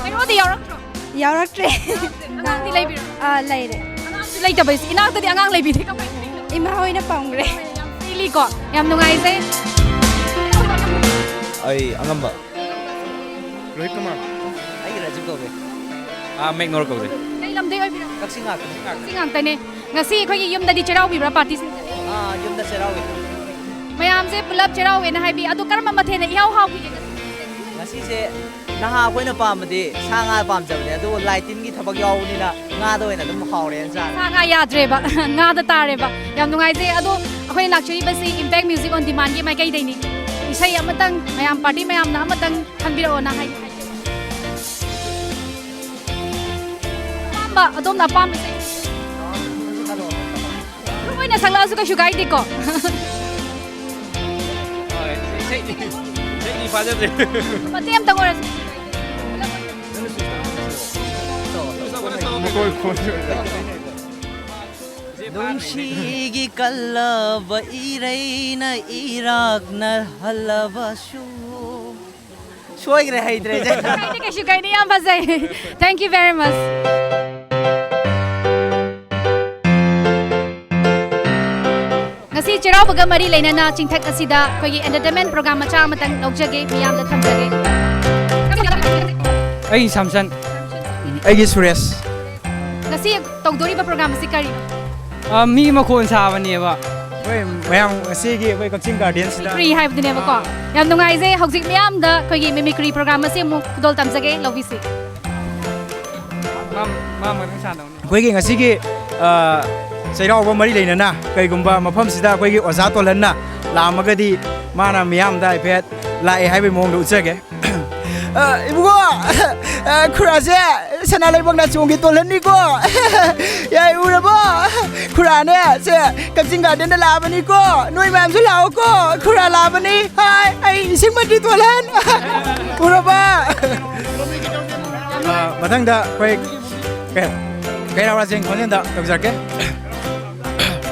ꯍꯦꯔꯣꯗꯤ ꯌꯥꯎꯔꯛꯇ꯭ꯔꯣ? ꯌꯥꯎꯔꯛꯇ꯭ꯔꯦ꯫ ꯑꯉꯥꯡꯗꯤ ꯂꯩꯕꯤꯔꯣ? ꯑꯥ, ꯂꯩꯔꯦ꯫ ꯑꯉꯥꯡꯁꯨ ꯂꯩꯇꯕ ꯍꯥꯏꯁꯦ, ꯏꯅꯥꯛꯇꯗꯤ ꯑꯉꯥꯡ ꯂꯩꯕꯤꯗꯦ ꯀꯃꯥꯏꯅ ꯇꯧꯔꯤꯅꯣ? ꯏꯃꯥ ꯍꯣꯏꯅ ꯄꯝꯈ꯭ꯔꯦ꯫ ꯌꯥꯝ ꯐ꯭ꯔꯤꯂꯤ ꯀꯣ? ꯌꯥꯝ ꯅꯨꯡꯉꯥꯏꯖꯩ꯫ ꯑꯩ ꯑꯉꯝꯕ꯫ ꯔꯣꯍꯤꯠ ꯀꯨꯃꯥꯔ꯫ ꯑꯩꯒꯤ ꯔꯥꯖꯤꯕ ꯀꯧꯋꯦ꯫ ꯑꯥ, ꯃꯦꯛꯅꯣꯔ ꯀꯧꯋꯦ꯫ ꯀꯩ ꯂꯝꯗꯩ ꯑꯣꯏꯕꯤꯔꯕ? ꯀꯛꯆꯤꯡ ꯉꯥꯛꯇꯅꯤ꯫ ꯀꯛꯆꯤꯡ ꯉꯥꯛꯇꯅꯦ꯫ ꯉꯁꯤ ꯑꯩꯈꯣꯏꯒꯤ ꯌꯨꯝꯗꯗꯤ ꯆꯩꯔꯥꯎꯕꯤꯕ꯭ꯔꯥ ꯄꯥꯔꯇꯤꯁꯤꯡꯁꯦ? ꯑꯥ, ꯌꯨꯝꯗ ꯆꯩꯔꯥꯎꯕꯤ꯫ ꯃꯌꯥꯝꯁꯦ ꯄꯨꯂꯞ ꯆꯩꯔꯥꯎꯋꯦꯅ ꯍꯥꯏꯕꯤ, ꯑꯗꯣ ꯀꯔꯝꯕ ꯃꯊꯦꯜꯅ ꯏꯍꯥꯎ ꯍꯥꯎꯈꯤꯒꯦ ꯉꯁꯤ? ꯉꯁꯤꯁꯦ ꯅꯍꯥ ꯑꯩꯈꯣꯏꯅ ꯄꯥꯝꯕꯗꯤ ꯁꯥ ꯉꯥ ꯄꯥꯝꯖꯕꯅꯦ, ꯑꯗꯨꯕꯨ ꯂꯥꯏ ꯇꯤꯟꯒꯤ ꯊꯕꯛ ꯌꯥꯎꯕꯅꯤꯅ ꯉꯥꯗ ꯑꯣꯏꯅ ꯑꯗꯨꯝ ꯍꯥꯎꯔꯦꯅ ꯆꯥꯔꯦ꯫ ꯁꯥ ꯉꯥ ꯌꯥꯗ꯭ꯔꯦꯕ, ꯉꯥꯗ ꯇꯥꯔꯦꯕ꯫ ꯌꯥꯝ ꯅꯨꯡꯉꯥꯏꯖꯩ꯫ ꯑꯗꯣ ꯑꯩꯈꯣꯏꯅ ꯂꯥꯛꯆꯔꯤꯕꯁꯤ Impact Music on Demandꯒꯤ ꯃꯥꯏꯀꯩꯗꯩꯅꯤ꯫ ꯏꯁꯩ ꯑꯃꯇꯪ ꯃꯌꯥꯝ, ꯄꯥꯔꯇꯤ ꯃꯌꯥꯝꯅ ꯑꯃꯇꯪ ꯈꯟꯕꯤꯔꯛꯑꯣꯅ ꯍꯥꯏ-, ꯍꯥꯏꯖꯒꯦ꯫ ꯑꯄꯥꯝꯕ, ꯑꯗꯣꯝꯅ ꯑꯄꯥꯝꯕ ꯏꯁꯩ꯫ ꯒ꯭ꯔꯨꯞ ꯑꯣꯏꯅ ꯁꯛꯂꯛꯑꯁꯨ ꯀꯩꯁꯨ ꯀꯥꯏꯗꯦꯀꯣ꯫ ꯍꯣꯏ, ꯏꯁꯩꯗꯤ, ꯏꯁꯩꯗꯤ ꯐꯥꯖꯗ꯭ꯔꯦ꯫ ꯃꯇꯦꯛ ꯑꯝꯇꯪ ꯑꯣꯏꯔꯁꯨ꯫ ꯅꯨꯡꯁꯤꯒꯤ ꯀꯜꯂꯕ ꯏꯔꯩꯅ ꯏꯔꯥꯛꯅ ꯍꯜꯂꯕꯁꯨ꯫ ꯁꯣꯏꯈ꯭ꯔꯦ, ꯍꯩꯇ꯭ꯔꯦ꯫ ꯀꯩꯁꯨ ꯀꯥꯏꯗꯦ, ꯌꯥꯝ ꯐꯖꯩ꯫ Thank you very much. ꯉꯁꯤ ꯆꯩꯔꯥꯎꯕꯒ ꯃꯔꯤ ꯂꯩꯅꯅ ꯆꯤꯡꯊꯛ ꯑꯁꯤꯗ ꯑꯩꯈꯣꯏꯒꯤ entertainment program ꯃꯆꯥ ꯑꯃꯇꯪ ꯂꯧꯖꯒꯦ, ꯃꯤꯌꯥꯝꯗ ꯊꯝꯖꯒꯦ꯫ ꯑꯩ ꯁꯥꯝꯁꯟ꯫ ꯑꯩꯒꯤ ꯁꯨꯔꯦꯁ꯫ ꯉꯁꯤ ꯇꯧꯗꯣꯔꯤꯕ program ꯑꯁꯤ ꯀꯔꯤꯅꯣ? ꯑ, ꯃꯤ ꯃꯈꯣꯟ ꯁꯥꯕꯅꯦꯕ꯫ ꯑꯩꯈꯣꯏ ꯃꯌꯥꯝ ꯉꯁꯤꯒꯤ ꯑꯩꯈꯣꯏ ꯀꯛꯆꯤꯡ ꯒꯥꯔꯗꯦꯟꯁꯤꯗ꯫ Mimicry ꯍꯥꯏꯕꯗꯨꯅꯦꯕꯀꯣ꯫ ꯌꯥꯝ ꯅꯨꯡꯉꯥꯏꯖꯩ꯫ ꯍꯧꯖꯤꯛ ꯃꯤꯌꯥꯝꯗ ꯑꯩꯈꯣꯏꯒꯤ mimicry program ꯑꯁꯤ ꯑꯃꯨꯛ ꯈꯨꯗꯣꯜ ꯇꯝꯖꯒꯦ, ꯂꯧꯕꯤꯁꯤ꯫ ꯃꯥ, ꯃꯥ ꯃꯃꯤꯡ ꯁꯥꯟꯅꯧꯅꯦ꯫ ꯑꯩꯈꯣꯏꯒꯤ ꯉꯁꯤꯒꯤ, ꯑ, ꯆꯩꯔꯥꯎꯕ ꯃꯔꯤ ꯂꯩꯅꯅ ꯀꯩꯒꯨꯝꯕ ꯃꯐꯝꯁꯤꯗ ꯑꯩꯈꯣꯏꯒꯤ ꯑꯣꯖꯥ ꯇꯣꯜꯍꯟꯅ ꯂꯥꯛꯑꯝꯃꯒꯗꯤ ꯃꯥꯅ ꯃꯤꯌꯥꯝꯗ ꯍꯥꯏꯐꯦꯠ ꯂꯥꯛꯑꯦ ꯍꯥꯏꯕꯒꯤ ꯃꯑꯣꯡꯗ ꯎꯠꯆꯒꯦ꯫ ꯑ, ꯏꯕꯨꯡꯉꯣ, ꯑ, ꯈꯨꯔꯥꯁꯦ ꯁꯅꯥ ꯂꯩꯕꯥꯛ ꯅꯥꯆꯣꯡꯒꯤ ꯇꯣꯜꯍꯟꯅꯤꯀꯣ꯫ ꯌꯥꯏ, ꯎꯔꯕꯣ? ꯈꯨꯔꯥꯅꯦ, ꯁꯦ ꯀꯛꯆꯤꯡ ꯒꯥꯔꯗꯦꯟꯗ ꯂꯥꯛꯑꯕꯅꯤꯀꯣ꯫ ꯅꯣꯏ ꯃꯌꯥꯝꯁꯨ ꯂꯥꯛꯑꯣꯀꯣ꯫ ꯈꯨꯔꯥ ꯂꯥꯛꯑꯕꯅꯤ꯫ ꯍꯥꯏ, ꯑꯩ ꯏꯁꯤꯡ ꯃꯟꯇ꯭ꯔꯤ ꯇꯣꯜꯍꯟ꯫ ꯎꯔꯕ? ꯑ, ꯃꯊꯪꯗ ꯑꯩꯈꯣꯏ ꯀꯩ-, ꯀꯩꯔꯥꯎ ꯔꯥꯖꯦꯟ ꯈꯣꯟꯖꯦꯜꯗ ꯇꯧꯖꯔꯛꯀꯦ꯫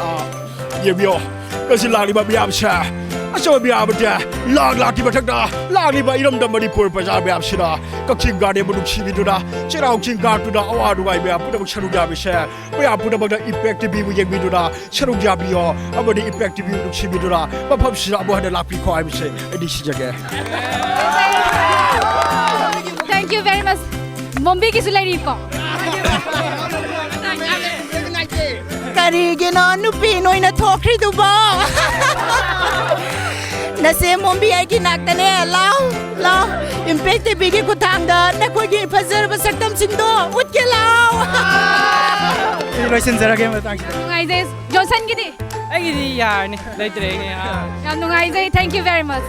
ꯑꯥ, ꯌꯦꯡꯕꯤꯌꯣ, ꯉꯁꯤ ꯂꯥꯛꯂꯤꯕ ꯃꯤꯌꯥꯝꯁꯦ, ꯑꯆꯧꯕ ꯃꯤꯌꯥꯝ ꯑꯃꯗꯤ ꯂꯥꯛ ꯂꯥꯛꯀꯤ ꯃꯊꯛꯇ ꯂꯥꯛꯂꯤꯕ ꯏꯔꯝꯗꯝ ꯃꯅꯤꯄꯨꯔ ꯄ꯭ꯔꯖꯥ ꯃꯌꯥꯝꯁꯤꯅ ꯀꯛꯆꯤꯡ ꯒꯥꯔꯗꯦꯟꯕꯨ ꯅꯨꯡꯁꯤꯕꯤꯗꯨꯅ, ꯆꯩꯔꯥꯎ ꯆꯤꯡ ꯀꯥꯗꯨꯅ ꯑꯋꯥ ꯅꯨꯡꯉꯥꯏ ꯃꯌꯥꯝ ꯄꯨꯝꯅꯃꯛ ꯁꯔꯨꯛ ꯌꯥꯕꯤꯁꯦ, ꯃꯌꯥꯝ ꯄꯨꯝꯅꯃꯛꯅ ꯏꯝꯄꯦꯛ ꯇꯤꯚꯤꯕꯨ ꯌꯦꯡꯕꯤꯗꯨꯅ ꯁꯔꯨꯛ ꯌꯥꯕꯤꯌꯣ ꯑꯃꯗꯤ ꯏꯝꯄꯦꯛ ꯇꯤꯚꯤꯕꯨ ꯅꯨꯡꯁꯤꯕꯤꯗꯨꯅ ꯃꯐꯝꯁꯤꯗ ꯑꯃꯨꯛ ꯍꯟꯅ ꯂꯥꯛꯄꯤꯈꯣ ꯍꯥꯏꯕꯁꯦ ꯑꯩ ꯅꯤꯡꯁꯤꯡꯖꯒꯦ꯫ Thank you very much. ꯃꯣꯝꯕꯤꯒꯤꯁꯨ ꯂꯩꯔꯤꯀꯣ꯫ ꯀꯔꯤꯒꯤꯅꯣ ꯅꯨꯄꯤ ꯅꯣꯏꯅ ꯊꯣꯛꯈ꯭ꯔꯤꯗꯨꯕꯣ? ꯅꯆꯦ ꯃꯣꯝꯕꯤ ꯑꯩꯒꯤ ꯅꯥꯛꯇꯅꯦ꯫ ꯂꯥꯎ, ꯂꯥꯎ꯫ ꯏꯝꯄꯦꯛ ꯇꯤꯚꯤꯒꯤ ꯈꯨꯠꯊꯥꯡꯗ ꯅꯈꯣꯏꯒꯤ ꯐꯖꯔꯕ ꯁꯛꯇꯝꯁꯤꯡꯗꯣ ꯎꯠꯀꯦ ꯂꯥꯎ꯫ ꯑꯩ ꯂꯣꯏꯁꯤꯟꯖꯔꯒꯦ ꯃꯇꯥꯡꯁꯤꯗ꯫ ꯅꯨꯡꯉꯥꯏꯖꯩ꯫ ꯖꯣꯟꯁꯟꯒꯤꯗꯤ? ꯑꯩꯒꯤꯗꯤ ꯌꯥꯔꯅꯤ, ꯂꯩꯇ꯭ꯔꯦ ꯑꯩꯒꯤ꯫ ꯑꯥ꯫ ꯌꯥꯝ ꯅꯨꯡꯉꯥꯏꯖꯩ꯫ Thank you very much.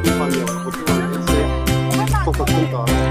ꯃꯐꯝ ꯌꯧꯔꯛꯄꯒꯤ ꯋꯥꯅꯤ꯫ ꯁꯦ, ꯊꯣꯛ ꯊꯣꯛꯆꯤꯟ ꯇꯧꯔꯒ꯫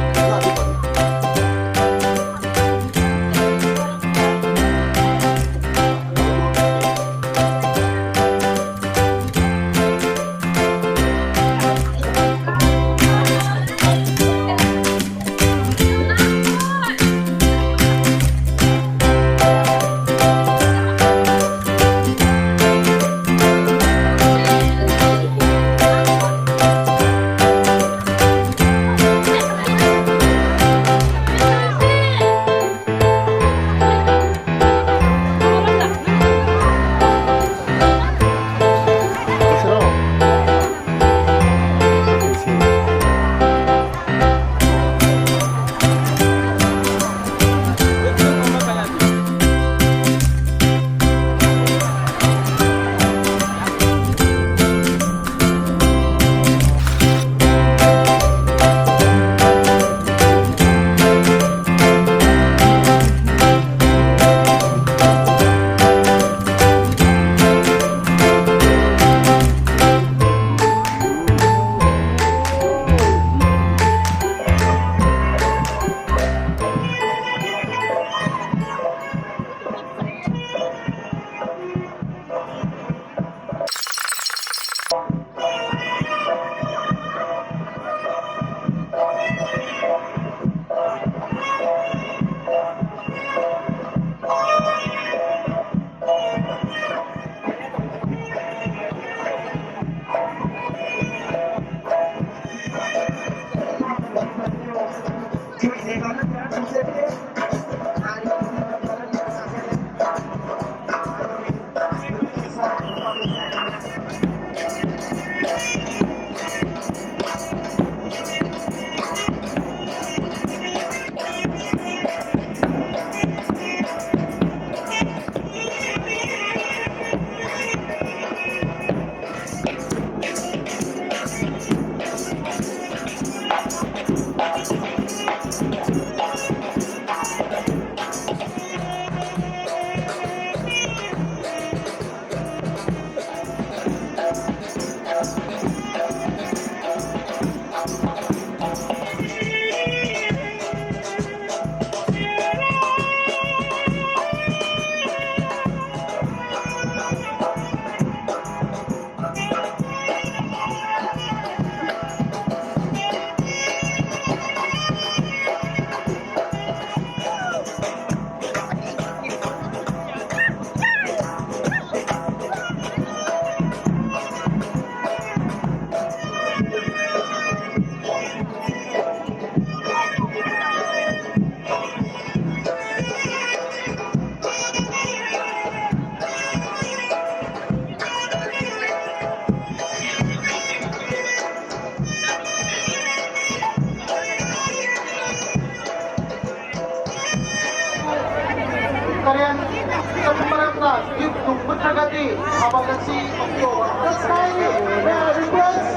ꯊꯕꯛ ꯑꯁꯤ ꯃꯄꯨꯡ ꯐꯥꯍꯟꯕ ꯉꯁꯥꯏꯒꯤ, may I request?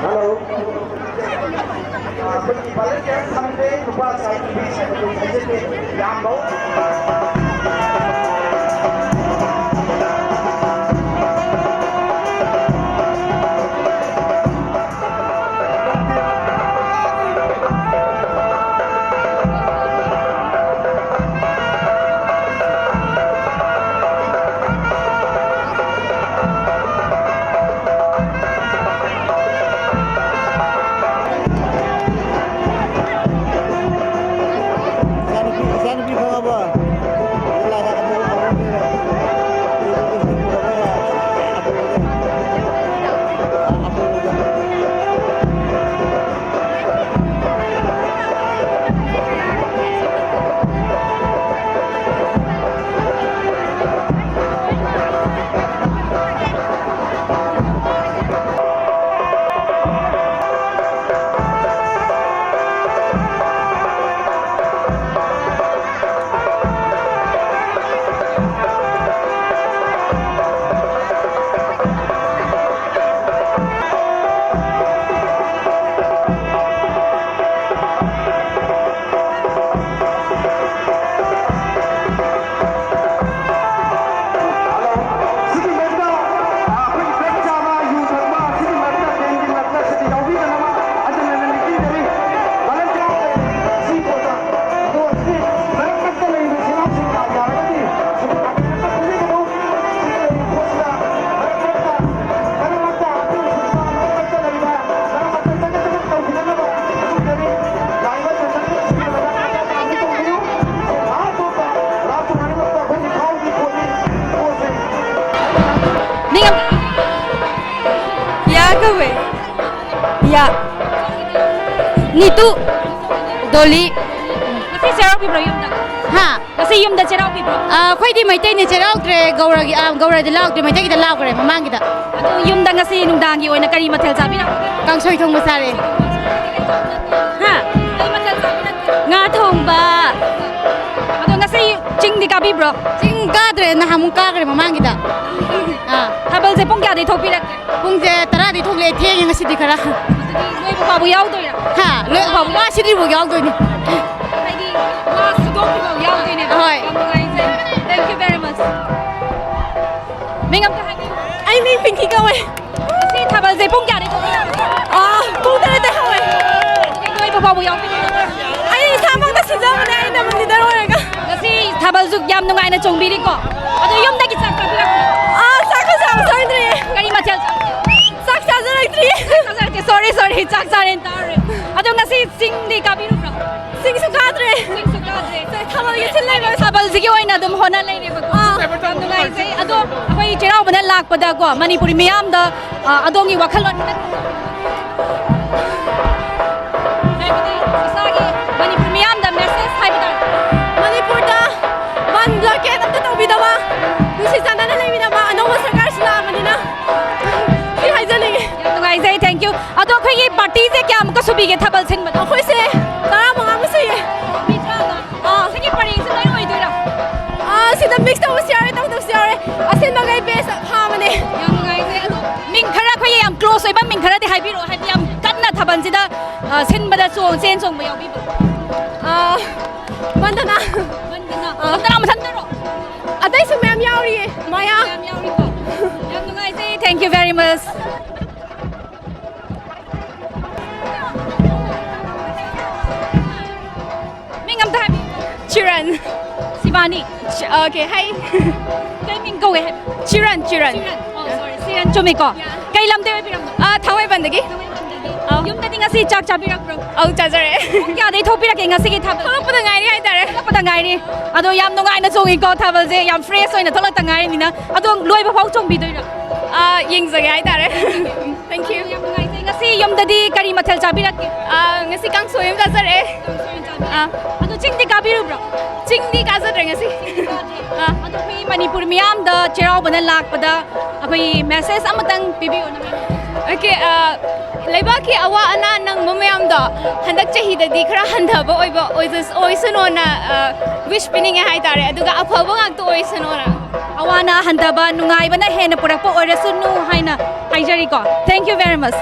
Hello. ꯑꯩꯈꯣꯏꯒꯤ volunteer ꯐꯪꯗꯦ, ꯅꯨꯄꯥ ꯁꯥꯏꯠ, ꯅꯨꯄꯤ ꯁꯥꯏꯠ ꯑꯗꯨꯝ ꯍꯥꯏꯖꯒꯦ, ꯌꯥꯝꯕꯧ꯫ ꯏꯆꯥꯅꯨꯄꯤ, ꯏꯆꯥꯅꯨꯄꯤ ꯈꯪꯉꯕꯣ? ꯍꯜꯂꯣ꯫ ꯁꯤꯒꯤ ꯃꯔꯛꯇ, ꯑ, ꯑꯩꯈꯣꯏꯒꯤ ꯕꯦꯛ ꯆꯥꯕ, ꯌꯨ ꯊꯛꯄ, ꯁꯤꯒꯤ ꯃꯔꯛꯇ, ꯕꯦꯟꯒꯤ ꯃꯔꯛꯇ ꯁꯤꯗ ꯌꯥꯎꯕꯤꯗꯅꯕ ꯍꯟꯖꯤꯟ ꯍꯟꯖꯤꯟ ꯅꯤꯡꯁꯤꯡꯖꯔꯤ꯫ ꯚꯣꯠꯁꯤ ꯃꯔꯛ ꯃꯔꯛꯇ ꯂꯩꯔꯤꯕ ꯏꯆꯤꯜ ꯏꯅꯥꯎꯁꯤꯡꯅ ꯌꯥꯔꯒꯗꯤ ꯁꯤꯒꯤ ꯄꯥꯔꯇꯤ ꯑꯃꯠꯇ ꯄꯨꯟꯕꯤꯒꯅꯨ꯫ ꯁꯤꯗ ꯂꯩꯔꯤꯕ ꯚꯣꯠꯁꯤꯗ ꯃꯔꯛ ꯃꯔꯛꯇ, ꯃꯔꯛ ꯃꯔꯛꯇ ꯑꯩꯈꯣꯏ ꯁꯤꯗ ꯃꯔꯛ ꯃꯔꯛꯇ ꯂꯩꯕ, ꯃꯔꯛ ꯃꯔꯛꯇ ꯆꯒꯠ ꯆꯒꯠ ꯇꯧꯕꯤꯗꯅꯕ ꯈꯪꯖꯔꯤ꯫ ꯂꯥꯛꯏꯕ ꯁꯦꯁꯟ ꯑꯁꯤꯒꯤ ꯃꯇꯥꯡꯗ ꯇꯧꯕꯤꯌꯨ꯫ ꯁꯦꯟꯖꯥ ꯊꯣꯛꯄ ꯔꯥꯖ ꯃꯅꯤꯄꯨꯔꯗ ꯑꯩꯈꯣꯏꯒꯤ ꯊꯥꯎꯒꯤ ꯄꯣꯠꯅꯤ꯫ ꯄꯣꯠꯁꯦ ꯃꯤꯡ ꯑꯝ-, ꯌꯥ ꯀꯧꯋꯦ꯫ ꯌꯥ꯫ ꯅꯤꯇꯨ꯫ ꯗꯣꯂꯤ꯫ ꯉꯁꯤ ꯆꯩꯔꯥꯎꯈꯤꯕ꯭ꯔꯣ ꯌꯨꯝꯗ? ꯍꯥ? ꯉꯁꯤ ꯌꯨꯝꯗ ꯆꯩꯔꯥꯎꯈꯤꯕ꯭ꯔꯣ? ꯑꯥ, ꯑꯩꯈꯣꯏꯗꯤ ꯃꯩꯇꯩꯅꯦ, ꯆꯩꯔꯥꯎꯗ꯭ꯔꯦ꯫ ꯒꯧꯔꯒꯤ, ꯑꯥ, ꯒꯧꯔꯗꯤ ꯂꯥꯎꯗ꯭ꯔꯦ, ꯃꯩꯇꯩꯒꯤꯗ ꯂꯥꯎꯈ꯭ꯔꯦ ꯃꯃꯥꯡꯒꯤꯗ꯫ ꯑꯗꯨ ꯌꯨꯝꯗ ꯉꯁꯤ ꯅꯨꯡꯗꯥꯡꯒꯤ ꯑꯣꯏꯅ ꯀꯔꯤ ꯃꯊꯦꯜ ꯆꯥꯕꯤꯔꯛꯄ? ꯀꯥꯡꯁꯣꯏ ꯊꯣꯡꯕ ꯆꯥꯔꯦ꯫ ꯍꯥ? ꯀꯩ ꯃꯊꯦꯜ ꯆꯥꯕꯤꯔꯛꯀꯦ? ꯉꯥ ꯊꯣꯡꯕ꯫ ꯑꯗꯣ ꯉꯁꯤ ꯆꯤꯡꯗꯤ ꯀꯥꯕꯤꯕ꯭ꯔꯣ? ꯆꯤꯡ ꯀꯥꯗ꯭ꯔꯦ, ꯅꯍꯥꯟꯃꯨꯛ ꯀꯥꯈ꯭ꯔꯦ ꯃꯃꯥꯡꯒꯤꯗ꯫ ꯑꯥ꯫ ꯊꯥꯕꯜꯁꯦ ꯄꯨꯡ ꯀꯌꯥꯗꯩ ꯊꯣꯛꯄꯤꯔꯛꯀꯦ? ꯄꯨꯡꯁꯦ ꯇꯔꯥꯗꯤ ꯊꯣꯛꯂꯛꯑꯦ, ꯊꯦꯡꯉꯦ ꯉꯁꯤꯗꯤ ꯈꯔ꯫ ꯑꯗꯨꯗꯤ ꯂꯣꯏꯕ ꯐꯥꯎꯕ ꯌꯥꯎꯗꯣꯏꯔꯥ? ꯍꯥ? ꯂꯣꯏꯕ ꯐꯥꯎꯕ, ꯋꯥ ꯁꯤꯗ꯭ꯔꯤꯐꯥꯎ ꯌꯥꯎꯗꯣꯏꯅꯦ꯫ ꯍꯥꯏꯗꯤ ꯋꯥ ꯁꯨꯗꯣꯛꯇ꯭ꯔꯤꯐꯥꯎ ꯌꯥꯎꯗꯣꯏꯅꯦꯕ꯫ ꯍꯣꯏ꯫ ꯌꯥꯝ ꯅꯨꯡꯉꯥꯏꯖꯩ꯫ Thank you very much꯫ ꯃꯤꯡ ꯑꯝꯇ ꯍꯥꯏꯕꯤꯌꯨ꯫ ꯑꯩ ꯃꯤꯡ ꯄꯤꯡꯀꯤ ꯀꯧꯋꯦ꯫ ꯉꯁꯤ ꯊꯥꯕꯜꯁꯦ ꯄꯨꯡ ꯀꯌꯥꯗꯩ ꯊꯣꯛꯄꯤꯔꯛꯀꯦ? ꯑꯥ, ꯄꯨꯡ ꯇꯔꯦꯠꯇꯩ ꯍꯧꯋꯦ꯫ ꯂꯣꯏꯕ ꯐꯥꯎꯕ ꯌꯥꯎꯕꯤꯔꯣ꯫ ꯑꯩ ꯏꯁꯥꯃꯛꯅ ꯁꯤꯟꯖꯕꯅꯦ, ꯑꯩꯅ ꯂꯤꯗꯔ ꯑꯣꯏꯔꯒ꯫ ꯉꯁꯤ ꯊꯥꯕꯜꯁꯨ ꯌꯥꯝ ꯅꯨꯡꯉꯥꯏꯅ ꯆꯣꯡꯕꯤꯔꯤꯀꯣ? ꯑꯗꯣ ꯌꯨꯝꯗꯒꯤ ꯆꯥꯛ ꯆꯥꯕꯤꯔꯛꯄ꯭ꯔꯣ? ꯑꯥ, ꯆꯥꯛꯀ ꯆꯥꯕ ꯆꯪꯗ꯭ꯔꯤꯌꯦ꯫ ꯀꯔꯤ ꯃꯊꯦꯜ ꯆꯥꯔꯒꯦ? ꯆꯥꯛ ꯆꯥꯖꯔꯛꯇ꯭ꯔꯤꯌꯦ꯫ ꯆꯥꯛ ꯆꯥꯖꯔꯛꯇꯦ, sorry, sorry, ꯆꯥꯛ ꯆꯥꯔꯦꯅ ꯇꯥꯔꯨꯔꯦ꯫ ꯑꯗꯣ ꯉꯁꯤ ꯆꯤꯡꯗꯤ ꯀꯥꯕꯤꯔꯨꯕ꯭ꯔꯣ? ꯆꯤꯡꯁꯨ ꯀꯥꯗ꯭ꯔꯦ꯫ ꯆꯤꯡꯁꯨ ꯀꯥꯗ꯭ꯔꯦ꯫ ꯊꯥꯕꯜꯒꯤ ꯁꯤꯜ ꯂꯩꯕ꯫ ꯊꯥꯕꯜꯁꯤꯒꯤ ꯑꯣꯏꯅ ꯑꯗꯨꯝ ꯍꯣꯠꯅ ꯂꯩꯔꯦꯕꯀꯣ꯫ ꯑꯥ꯫ ꯌꯥꯝ ꯅꯨꯡꯉꯥꯏꯖꯩ꯫ ꯑꯗꯣ ꯑꯩꯈꯣꯏ ꯆꯩꯔꯥꯎꯕꯅ ꯂꯥꯛꯄꯗꯀꯣ, ꯃꯅꯤꯄꯨꯔꯤ ꯃꯤꯌꯥꯝꯗ, ꯑ, ꯑꯗꯣꯝꯒꯤ ꯋꯥꯈꯜꯂꯣꯟ ꯈꯤꯇꯪ ꯍꯥꯏꯕꯗꯤ ꯏꯁꯥꯒꯤ ꯃꯅꯤꯄꯨꯔ ꯃꯤꯌꯥꯝꯗ message ꯍꯥꯏꯕ ꯇꯥꯔꯦ꯫ ꯃꯅꯤꯄꯨꯔꯗ ꯕꯟ blockade ꯑꯝꯇ ꯇꯧꯕꯤꯗꯕ, ꯅꯨꯡꯁꯤ ꯆꯥꯟꯅꯅ ꯂꯩꯃꯤꯟꯅꯕ ꯑꯅꯧꯕ ꯁꯔꯀꯥꯔꯁꯨ ꯂꯥꯛꯑꯕꯅꯤꯅ ꯁꯤ ꯍꯥꯏꯖꯅꯤꯡꯉꯤ꯫ ꯌꯥꯝ ꯅꯨꯡꯉꯥꯏꯖꯩ, thank you꯫ ꯑꯗꯣ ꯑꯩꯈꯣꯏꯒꯤ partyꯁꯦ ꯀꯌꯥꯃꯨꯛꯀ ꯁꯨꯕꯤꯒꯦ ꯊꯥꯕꯜ ꯁꯤꯟꯕꯗ? ꯑꯩꯈꯣꯏꯁꯦ ꯇꯔꯥꯃꯉꯥꯃꯨꯛ ꯁꯨꯏꯌꯦ꯫ ꯃꯤ ꯇꯔꯥꯃꯉꯥ? ꯑꯥ꯫ ꯁꯤꯒꯤ ꯄꯔꯦꯡꯁꯦ ꯂꯣꯏ ꯑꯣꯏꯗꯣꯏꯔꯥ? ꯑꯥ, ꯁꯤꯗ mix ꯇꯧꯕꯁꯨ ꯌꯥꯎꯔꯦ, ꯇꯧꯗꯕꯁꯨ ꯌꯥꯎꯔꯦ꯫ ꯑꯁꯤꯟꯕꯈꯩ best ꯐꯥꯕꯅꯦ꯫ ꯌꯥꯝ ꯅꯨꯡꯉꯥꯏꯖꯩ꯫ ꯑꯗꯣ ꯃꯤꯡ ꯈꯔ, ꯑꯩꯈꯣꯏꯒꯤ ꯌꯥꯝ close ꯑꯣꯏꯕ ꯃꯤꯡ ꯈꯔꯗꯤ ꯍꯥꯏꯕꯤꯔꯛꯑꯣ, ꯍꯥꯏꯗꯤ ꯌꯥꯝ ꯀꯟꯅ ꯊꯥꯕꯜꯁꯤꯗ, ꯑ, ꯁꯤꯟꯕꯗ ꯆꯣꯡ-, ꯆꯦꯟ ꯆꯣꯡꯕ ꯌꯥꯎꯕꯤꯕ꯭ꯔꯣ? ꯑꯥ, ꯋꯟꯗꯅꯥ꯫ ꯋꯟꯗꯅꯥ꯫ ꯑꯥ꯫ ꯋꯟꯗꯅꯥ ꯃꯊꯟꯇꯔꯣ? ꯑꯇꯩꯁꯨ ꯃꯌꯥꯝ ꯌꯥꯎꯔꯤꯌꯦ, ꯃꯌꯥꯝ꯫ ꯃꯌꯥꯝ ꯌꯥꯎꯔꯤꯀꯣ꯫ ꯌꯥꯝ ꯅꯨꯡꯉꯥꯏꯖꯩ, thank you very much꯫ ꯃꯤꯡ ꯑꯝꯇ ꯍꯥꯏꯕꯤꯌꯨ꯫ ꯆꯤꯔꯟ꯫ ꯁꯤꯕꯥꯅꯤ꯫ ꯆ-, okay, hi꯫ ꯀꯩ ꯃꯤꯡ ꯀꯧꯋꯦ ꯍꯥꯏꯕ? ꯆꯤꯔꯟ, ꯆꯤꯔꯟ꯫ ꯆꯤꯔꯟ꯫ Oh, sorry, ꯆꯤꯔꯟ ꯆꯨꯝꯃꯤꯀꯣ? Yeah. ꯀꯩ ꯂꯝꯗꯩ ꯑꯣꯏꯕꯤꯔꯝꯕ? ꯑꯥ, ꯊꯥꯡꯃꯩꯕꯟꯗꯒꯤ꯫ ꯊꯥꯡꯃꯩꯕꯟꯗꯒꯤ꯫ ꯑꯥ꯫ ꯌꯨꯝꯗꯗꯤ ꯉꯁꯤ ꯆꯥꯛ ꯆꯥꯕꯤꯔꯛꯄ꯭ꯔꯣ? ꯑꯧ, ꯆꯥꯖꯔꯦ꯫ ꯄꯨꯡ ꯀꯌꯥꯗꯩ ꯊꯣꯛꯄꯤꯔꯛꯀꯦ ꯉꯁꯤꯒꯤ ꯊꯥꯕꯜ? ꯊꯣꯛꯂꯛꯄꯗ ꯉꯥꯏꯔꯤ ꯍꯥꯏꯇꯥꯔꯦ꯫ ꯊꯣꯛꯂꯛꯄꯗ ꯉꯥꯏꯔꯤ꯫ ꯑꯗꯣ ꯌꯥꯝ ꯅꯨꯡꯉꯥꯏꯅ ꯆꯣꯡꯉꯤꯀꯣ ꯊꯥꯕꯜꯁꯦ, ꯌꯥꯝ fresh ꯑꯣꯏꯅ ꯊꯣꯛꯂꯛꯇ ꯉꯥꯏꯔꯤꯅꯤꯅ꯫ ꯑꯗꯣ ꯂꯣꯏꯕ ꯐꯥꯎ ꯆꯣꯡꯕꯤꯗꯣꯏꯔꯥ? ꯑꯥ, ꯌꯦꯡꯖꯒꯦ ꯍꯥꯏꯇꯥꯔꯦ꯫ Thank you꯫ ꯌꯥꯝ ꯅꯨꯡꯉꯥꯏꯖꯩ꯫ ꯉꯁꯤ ꯌꯨꯝꯗꯗꯤ ꯀꯔꯤ ꯃꯊꯦꯜ ꯆꯥꯕꯤꯔꯛꯀꯦ? ꯑꯥ, ꯉꯁꯤ ꯀꯥꯡꯁꯣꯏ ꯑꯃ ꯆꯥꯖꯔꯦ꯫ ꯀꯥꯡꯁꯣꯏ ꯑꯣꯏꯅ ꯆꯥꯕꯤꯔꯦ꯫ ꯑꯥ꯫ ꯑꯗꯣ ꯆꯤꯡꯗꯤ ꯀꯥꯕꯤꯔꯨꯕ꯭ꯔꯣ? ꯆꯤꯡꯗꯤ ꯀꯥꯖꯗ꯭ꯔꯦ ꯉꯁꯤ꯫ ꯆꯤꯡꯗꯤ ꯀꯥꯗ꯭ꯔꯦ꯫ ꯑꯥ꯫ ꯑꯗꯣ ꯑꯩꯈꯣꯏ ꯃꯅꯤꯄꯨꯔ ꯃꯤꯌꯥꯝꯗ ꯆꯩꯔꯥꯎꯕꯅ ꯂꯥꯛꯄꯗ ꯑꯩꯈꯣꯏ message ꯑꯃꯇꯪ ꯄꯤꯕꯤꯌꯣ ꯅꯪ꯫ Okay, ꯑꯥ, ꯂꯩꯕꯥꯛꯀꯤ ꯑꯋꯥ ꯑꯅꯥ ꯅꯪꯕ ꯃꯌꯥꯝꯗꯣ ꯍꯟꯗꯛ ꯆꯍꯤꯗꯗꯤ ꯈꯔ ꯍꯟꯊꯕ ꯑꯣꯏꯕ ꯑꯣꯏꯖ- ꯑꯣꯏꯁꯅꯣꯅ ꯋꯤꯁ ꯄꯤꯅꯤꯡꯉꯦ ꯍꯥꯏꯇꯥꯔꯦ, ꯑꯗꯨꯒ ꯑꯐꯕ ꯉꯥꯛꯇ ꯑꯣꯏꯁꯅꯣꯅ꯫ ꯑꯋꯥ ꯑꯅꯥ ꯍꯟꯊꯕ, ꯅꯨꯡꯉꯥꯏꯕꯅ ꯍꯦꯟꯅ ꯄꯨꯔꯛꯄ ꯑꯣꯏꯔꯁꯅꯨ ꯍꯥꯏꯅ ꯍꯥꯏꯖꯔꯤꯀꯣ꯫ Thank you very much.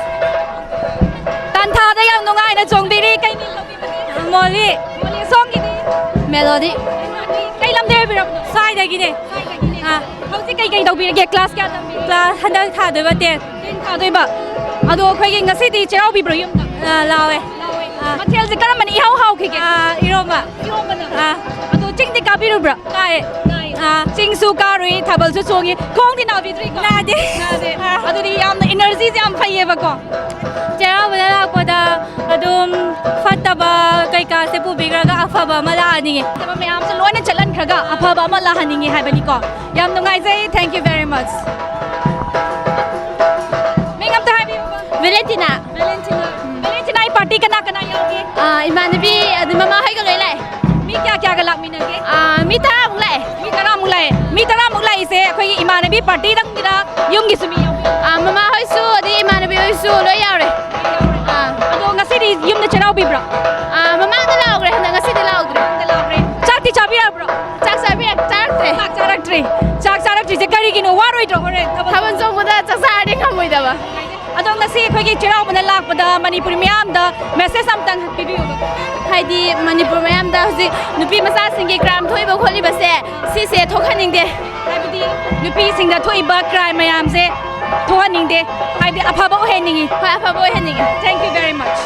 ꯇꯥꯟꯊꯥꯗ ꯌꯥꯝ ꯅꯨꯡꯉꯥꯏꯅ ꯆꯣꯡꯕꯤꯔꯤ꯫ ꯀꯩ ꯃꯤꯡ ꯂꯧꯕꯤꯕꯒꯦ? ꯃꯣꯂꯤ꯫ ꯃꯣꯂꯤ, ꯁꯣꯝꯒꯤꯗꯤ? ꯃꯦꯂꯣꯗꯤ꯫ ꯀꯩ ꯂꯝꯗꯩ ꯑꯣꯏꯕꯤꯔꯕꯅꯣ? ꯁ꯭ꯋꯥꯏꯗꯒꯤꯅꯦ꯫ ꯁ꯭ꯋꯥꯏꯗꯒꯤꯅꯦ꯫ ꯑꯥ꯫ ꯍꯧꯖꯤꯛ ꯀꯩꯀꯩ ꯇꯧꯕꯤꯔꯒꯦ? ꯀ꯭ꯂꯥꯁ ꯀꯌꯥ ꯇꯝꯕꯤꯔꯤꯒꯦ? ꯀ꯭ꯂꯥꯁ ꯍꯟꯗꯛ ꯊꯥꯗꯣꯏꯕ ꯇꯦꯟ꯫ ꯇꯦꯟ ꯊꯥꯗꯣꯏꯕ꯫ ꯑꯗꯣ ꯑꯩꯈꯣꯏꯒꯤ ꯉꯁꯤꯗꯤ ꯆꯩꯔꯥꯎꯕꯤꯕ꯭ꯔꯣ ꯌꯨꯝꯗ? ꯑꯥ, ꯂꯥꯎꯋꯦ꯫ ꯑꯥ꯫ ꯃꯊꯦꯜꯁꯦ ꯀꯔꯝꯕꯅ ꯏꯍꯥꯎ ꯍꯥꯎꯈꯤꯒꯦ? ꯑꯥ, ꯏꯔꯣꯝꯕ꯫ ꯏꯔꯣꯝꯕꯅ? ꯑꯥ꯫ ꯑꯗꯣ ꯆꯤꯡꯗꯤ ꯀꯥꯕꯤꯔꯨꯕ꯭ꯔꯥ? ꯀꯥꯏ꯫ ꯑꯥ, ꯆꯤꯡꯁꯨ ꯀꯥꯔꯨꯏ, ꯊꯥꯕꯜꯁꯨ ꯆꯣꯡꯉꯤ꯫ ꯈꯣꯡꯗꯤ ꯅꯥꯕꯤꯗ꯭ꯔꯤꯀꯣ? ꯅꯥꯗꯦ꯫ ꯅꯥꯗꯦ꯫ ꯑꯥ꯫ ꯑꯗꯨꯗꯤ ꯌꯥꯝꯅ ꯏꯅꯔꯖꯤꯁꯦ ꯌꯥꯝ ꯐꯩꯌꯦꯕꯀꯣ꯫ ꯆꯩꯔꯥꯎꯕꯗ ꯂꯥꯛꯄꯗ ꯑꯗꯨꯝ ꯐꯠꯇꯕ ꯀꯩꯀꯥꯁꯦ ꯄꯨꯕꯤꯈ꯭ꯔꯒ ꯑꯐꯕ ꯑꯃ ꯂꯥꯛꯍꯟꯅꯤꯡꯉꯤ꯫ ꯐꯠꯇꯕ ꯃꯌꯥꯝꯁꯨ ꯂꯣꯏꯅ ꯆꯠꯍꯟꯈ꯭ꯔꯒ ꯑꯐꯕ ꯑꯃ ꯂꯥꯛꯍꯟꯅꯤꯡꯉꯤ ꯍꯥꯏꯕꯅꯤꯀꯣ꯫ ꯌꯥꯝ ꯅꯨꯡꯉꯥꯏꯖꯩ꯫ Thank you very much. ꯃꯤꯡ ꯑꯝꯇ ꯍꯥꯏꯕꯤꯌꯨꯕ꯫ ꯚꯦꯂꯦꯟꯇꯤꯅꯥ꯫ ꯚꯦꯂꯦꯟꯇꯤꯅꯥ꯫ ꯚꯦꯂꯦꯟꯇꯤꯅꯥꯒꯤ ꯄꯥꯔꯇꯤ ꯀꯅꯥ ꯀꯅꯥ ꯌꯥꯎꯒꯦ? ꯑꯥ, ꯏꯃꯥꯟꯅꯕꯤ ꯑꯗꯨ ꯃꯃꯥ ꯍꯣꯏꯒ ꯂꯣꯏ ꯂꯥꯛꯑꯦ꯫ ꯃꯤ ꯀꯌꯥ ꯀꯌꯥꯒ ꯂꯥꯛꯃꯤꯟꯅꯒꯦ? ꯑꯥ, ꯃꯤ ꯇꯔꯥꯃꯨꯛ ꯂꯥꯛꯑꯦ꯫ ꯃꯤ ꯇꯔꯥꯃꯨꯛ ꯂꯥꯛꯑꯦ꯫ ꯃꯤ ꯇꯔꯥꯃꯨꯛ ꯂꯥꯛꯏꯁꯦ ꯑꯩꯈꯣꯏꯒꯤ ꯏꯃꯥꯟꯅꯕꯤ ꯄꯥꯔꯇꯤꯗꯪꯒꯤꯔ, ꯌꯨꯝꯒꯤꯁꯨ ꯃꯤ ꯌꯥꯎꯕꯤꯔꯣ? ꯑꯥ, ꯃꯃꯥ ꯍꯣꯏꯁꯨ ꯑꯗꯩ ꯏꯃꯥꯟꯅꯕꯤ ꯍꯣꯏꯁꯨ ꯂꯣꯏ ꯌꯥꯎꯔꯦ꯫ ꯑꯥ꯫ ꯑꯗꯣ ꯉꯁꯤꯗꯤ ꯌꯨꯝꯗ ꯆꯩꯔꯥꯎꯕꯤꯕ꯭ꯔꯣ? ꯑꯥ, ꯃꯃꯥꯡꯗ ꯂꯥꯎꯈ꯭ꯔꯦ, ꯍꯟꯗꯛ ꯉꯁꯤꯗꯤ ꯂꯥꯎꯗ꯭ꯔꯦ꯫ ꯃꯃꯥꯡꯗ ꯂꯥꯎꯈ꯭ꯔꯦ꯫ ꯆꯥꯛꯇꯤ ꯆꯥꯕꯤꯔꯕ꯭ꯔꯣ? ꯆꯥꯛ ꯆꯥꯕꯤꯔ-, ꯆꯥꯔꯛꯇ꯭ꯔꯦ꯫ ꯆꯥꯛ ꯆꯥꯔꯛꯇ꯭ꯔꯤ꯫ ꯆꯥꯛ ꯆꯥꯔꯛꯇ꯭ꯔꯤꯁꯦ ꯀꯔꯤꯒꯤꯅꯣ? ꯋꯥꯔꯣꯏꯗ꯭ꯔꯣ ꯍꯣꯔꯦꯟ ꯊꯥꯕꯜ ꯊꯥꯕꯜ ꯆꯣꯡꯕꯗ ꯆꯥꯛ ꯆꯥꯔꯗꯤ ꯉꯝꯃꯣꯏꯗꯕ꯫ ꯑꯗꯣ ꯉꯁꯤ ꯑꯩꯈꯣꯏꯒꯤ ꯆꯩꯔꯥꯎꯕꯅ ꯂꯥꯛꯄꯗ ꯃꯅꯤꯄꯨꯔꯤ ꯃꯤꯌꯥꯝꯗ ꯃꯦꯁꯦꯖ ꯑꯝꯇꯪ ꯄꯤꯕꯤꯌꯨꯕ꯫ ꯍꯥꯏꯗꯤ ꯃꯅꯤꯄꯨꯔ ꯃꯌꯥꯝꯗ ꯍꯧꯖꯤꯛ ꯅꯨꯄꯤ ꯃꯆꯥꯁꯤꯡꯒꯤ ꯀ꯭ꯔꯥꯏꯝ ꯊꯣꯛꯏꯕ ꯈꯣꯠꯂꯤꯕꯁꯦ ꯁꯤꯁꯦ ꯊꯣꯛꯍꯟꯅꯤꯡꯗꯦ꯫ ꯍꯥꯏꯕꯗꯤ ꯅꯨꯄꯤꯁꯤꯡꯗ ꯊꯣꯛꯏꯕ ꯀ꯭ꯔꯥꯏꯝ ꯃꯌꯥꯝꯁꯦ ꯊꯣꯛꯍꯟꯅꯤꯡꯗꯦ꯫ ꯍꯥꯏꯕꯗꯤ ꯑꯐꯕ ꯑꯣꯏꯍꯟꯅꯤꯡꯉꯤ꯫ ꯍꯣꯏ, ꯑꯐꯕ ꯑꯣꯏꯍꯟꯅꯤꯡꯉꯤ꯫ Thank you very much.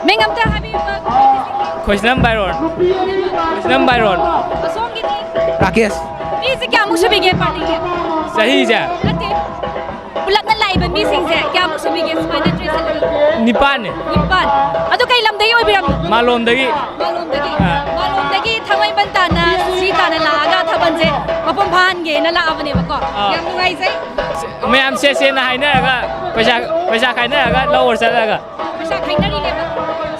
ꯃꯤꯡ ꯑꯝꯇ ꯍꯥꯏꯕꯤꯌꯨꯕ꯫ ꯈꯣꯏꯁꯅꯝ ꯕꯥꯏꯔꯣꯟ꯫ ꯈꯣꯏꯁꯅꯝ ꯕꯥꯏꯔꯣꯟ꯫ ꯑꯁꯣꯝꯒꯤꯗꯤ? ꯔꯥꯀꯦꯁ꯫ ꯃꯤꯁꯦ ꯀꯌꯥꯃꯨꯛ ꯁꯨꯕꯤꯒꯦ ꯄꯥꯔꯇꯤꯒꯤ? ꯆꯍꯤꯁꯦ? ꯅꯠꯇꯦ꯫ ꯄꯨꯂꯞꯅ ꯂꯥꯛꯏꯕ ꯃꯤꯁꯤꯡꯁꯦ ꯀꯌꯥꯃꯨꯛ ꯁꯨꯕꯤꯒꯦ ꯁꯨꯃꯥꯏꯅ ꯗ꯭ꯔꯦꯁ ꯁꯦꯠꯂꯒ? ꯅꯤꯄꯥꯟꯅꯦ꯫ ꯅꯤꯄꯥꯟ꯫ ꯑꯗꯣ ꯀꯩ ꯂꯝꯗꯒꯤ ꯑꯣꯏꯕꯤꯔꯝꯅꯣ? ꯃꯥꯂꯣꯝꯗꯒꯤ꯫ ꯃꯥꯂꯣꯝꯗꯒꯤ? ꯑꯥ꯫ ꯃꯥꯂꯣꯝꯗꯒꯤ ꯊꯥꯡꯃꯩꯕꯟ ꯇꯥꯟꯅ ꯁꯤ ꯇꯥꯟꯅ ꯂꯥꯛꯑꯒ ꯊꯥꯕꯜꯁꯦ ꯃꯄꯨꯡ ꯐꯥꯍꯟꯒꯦꯅ ꯂꯥꯛꯑꯕꯅꯦꯕꯀꯣ꯫ ꯑꯥ꯫ ꯌꯥꯝ ꯅꯨꯡꯉꯥꯏꯖꯩ꯫ ꯃꯌꯥꯝ ꯁꯦ ꯁꯦꯅ ꯍꯥꯏꯅꯔꯒ ꯄꯩꯁꯥ, ꯄꯩꯁꯥ ꯈꯥꯏꯅꯔꯒ ꯂꯧꯔ ꯆꯠꯂꯒ꯫ ꯄꯩꯁꯥ ꯈꯥꯏꯅꯔꯤꯅꯦꯕ꯫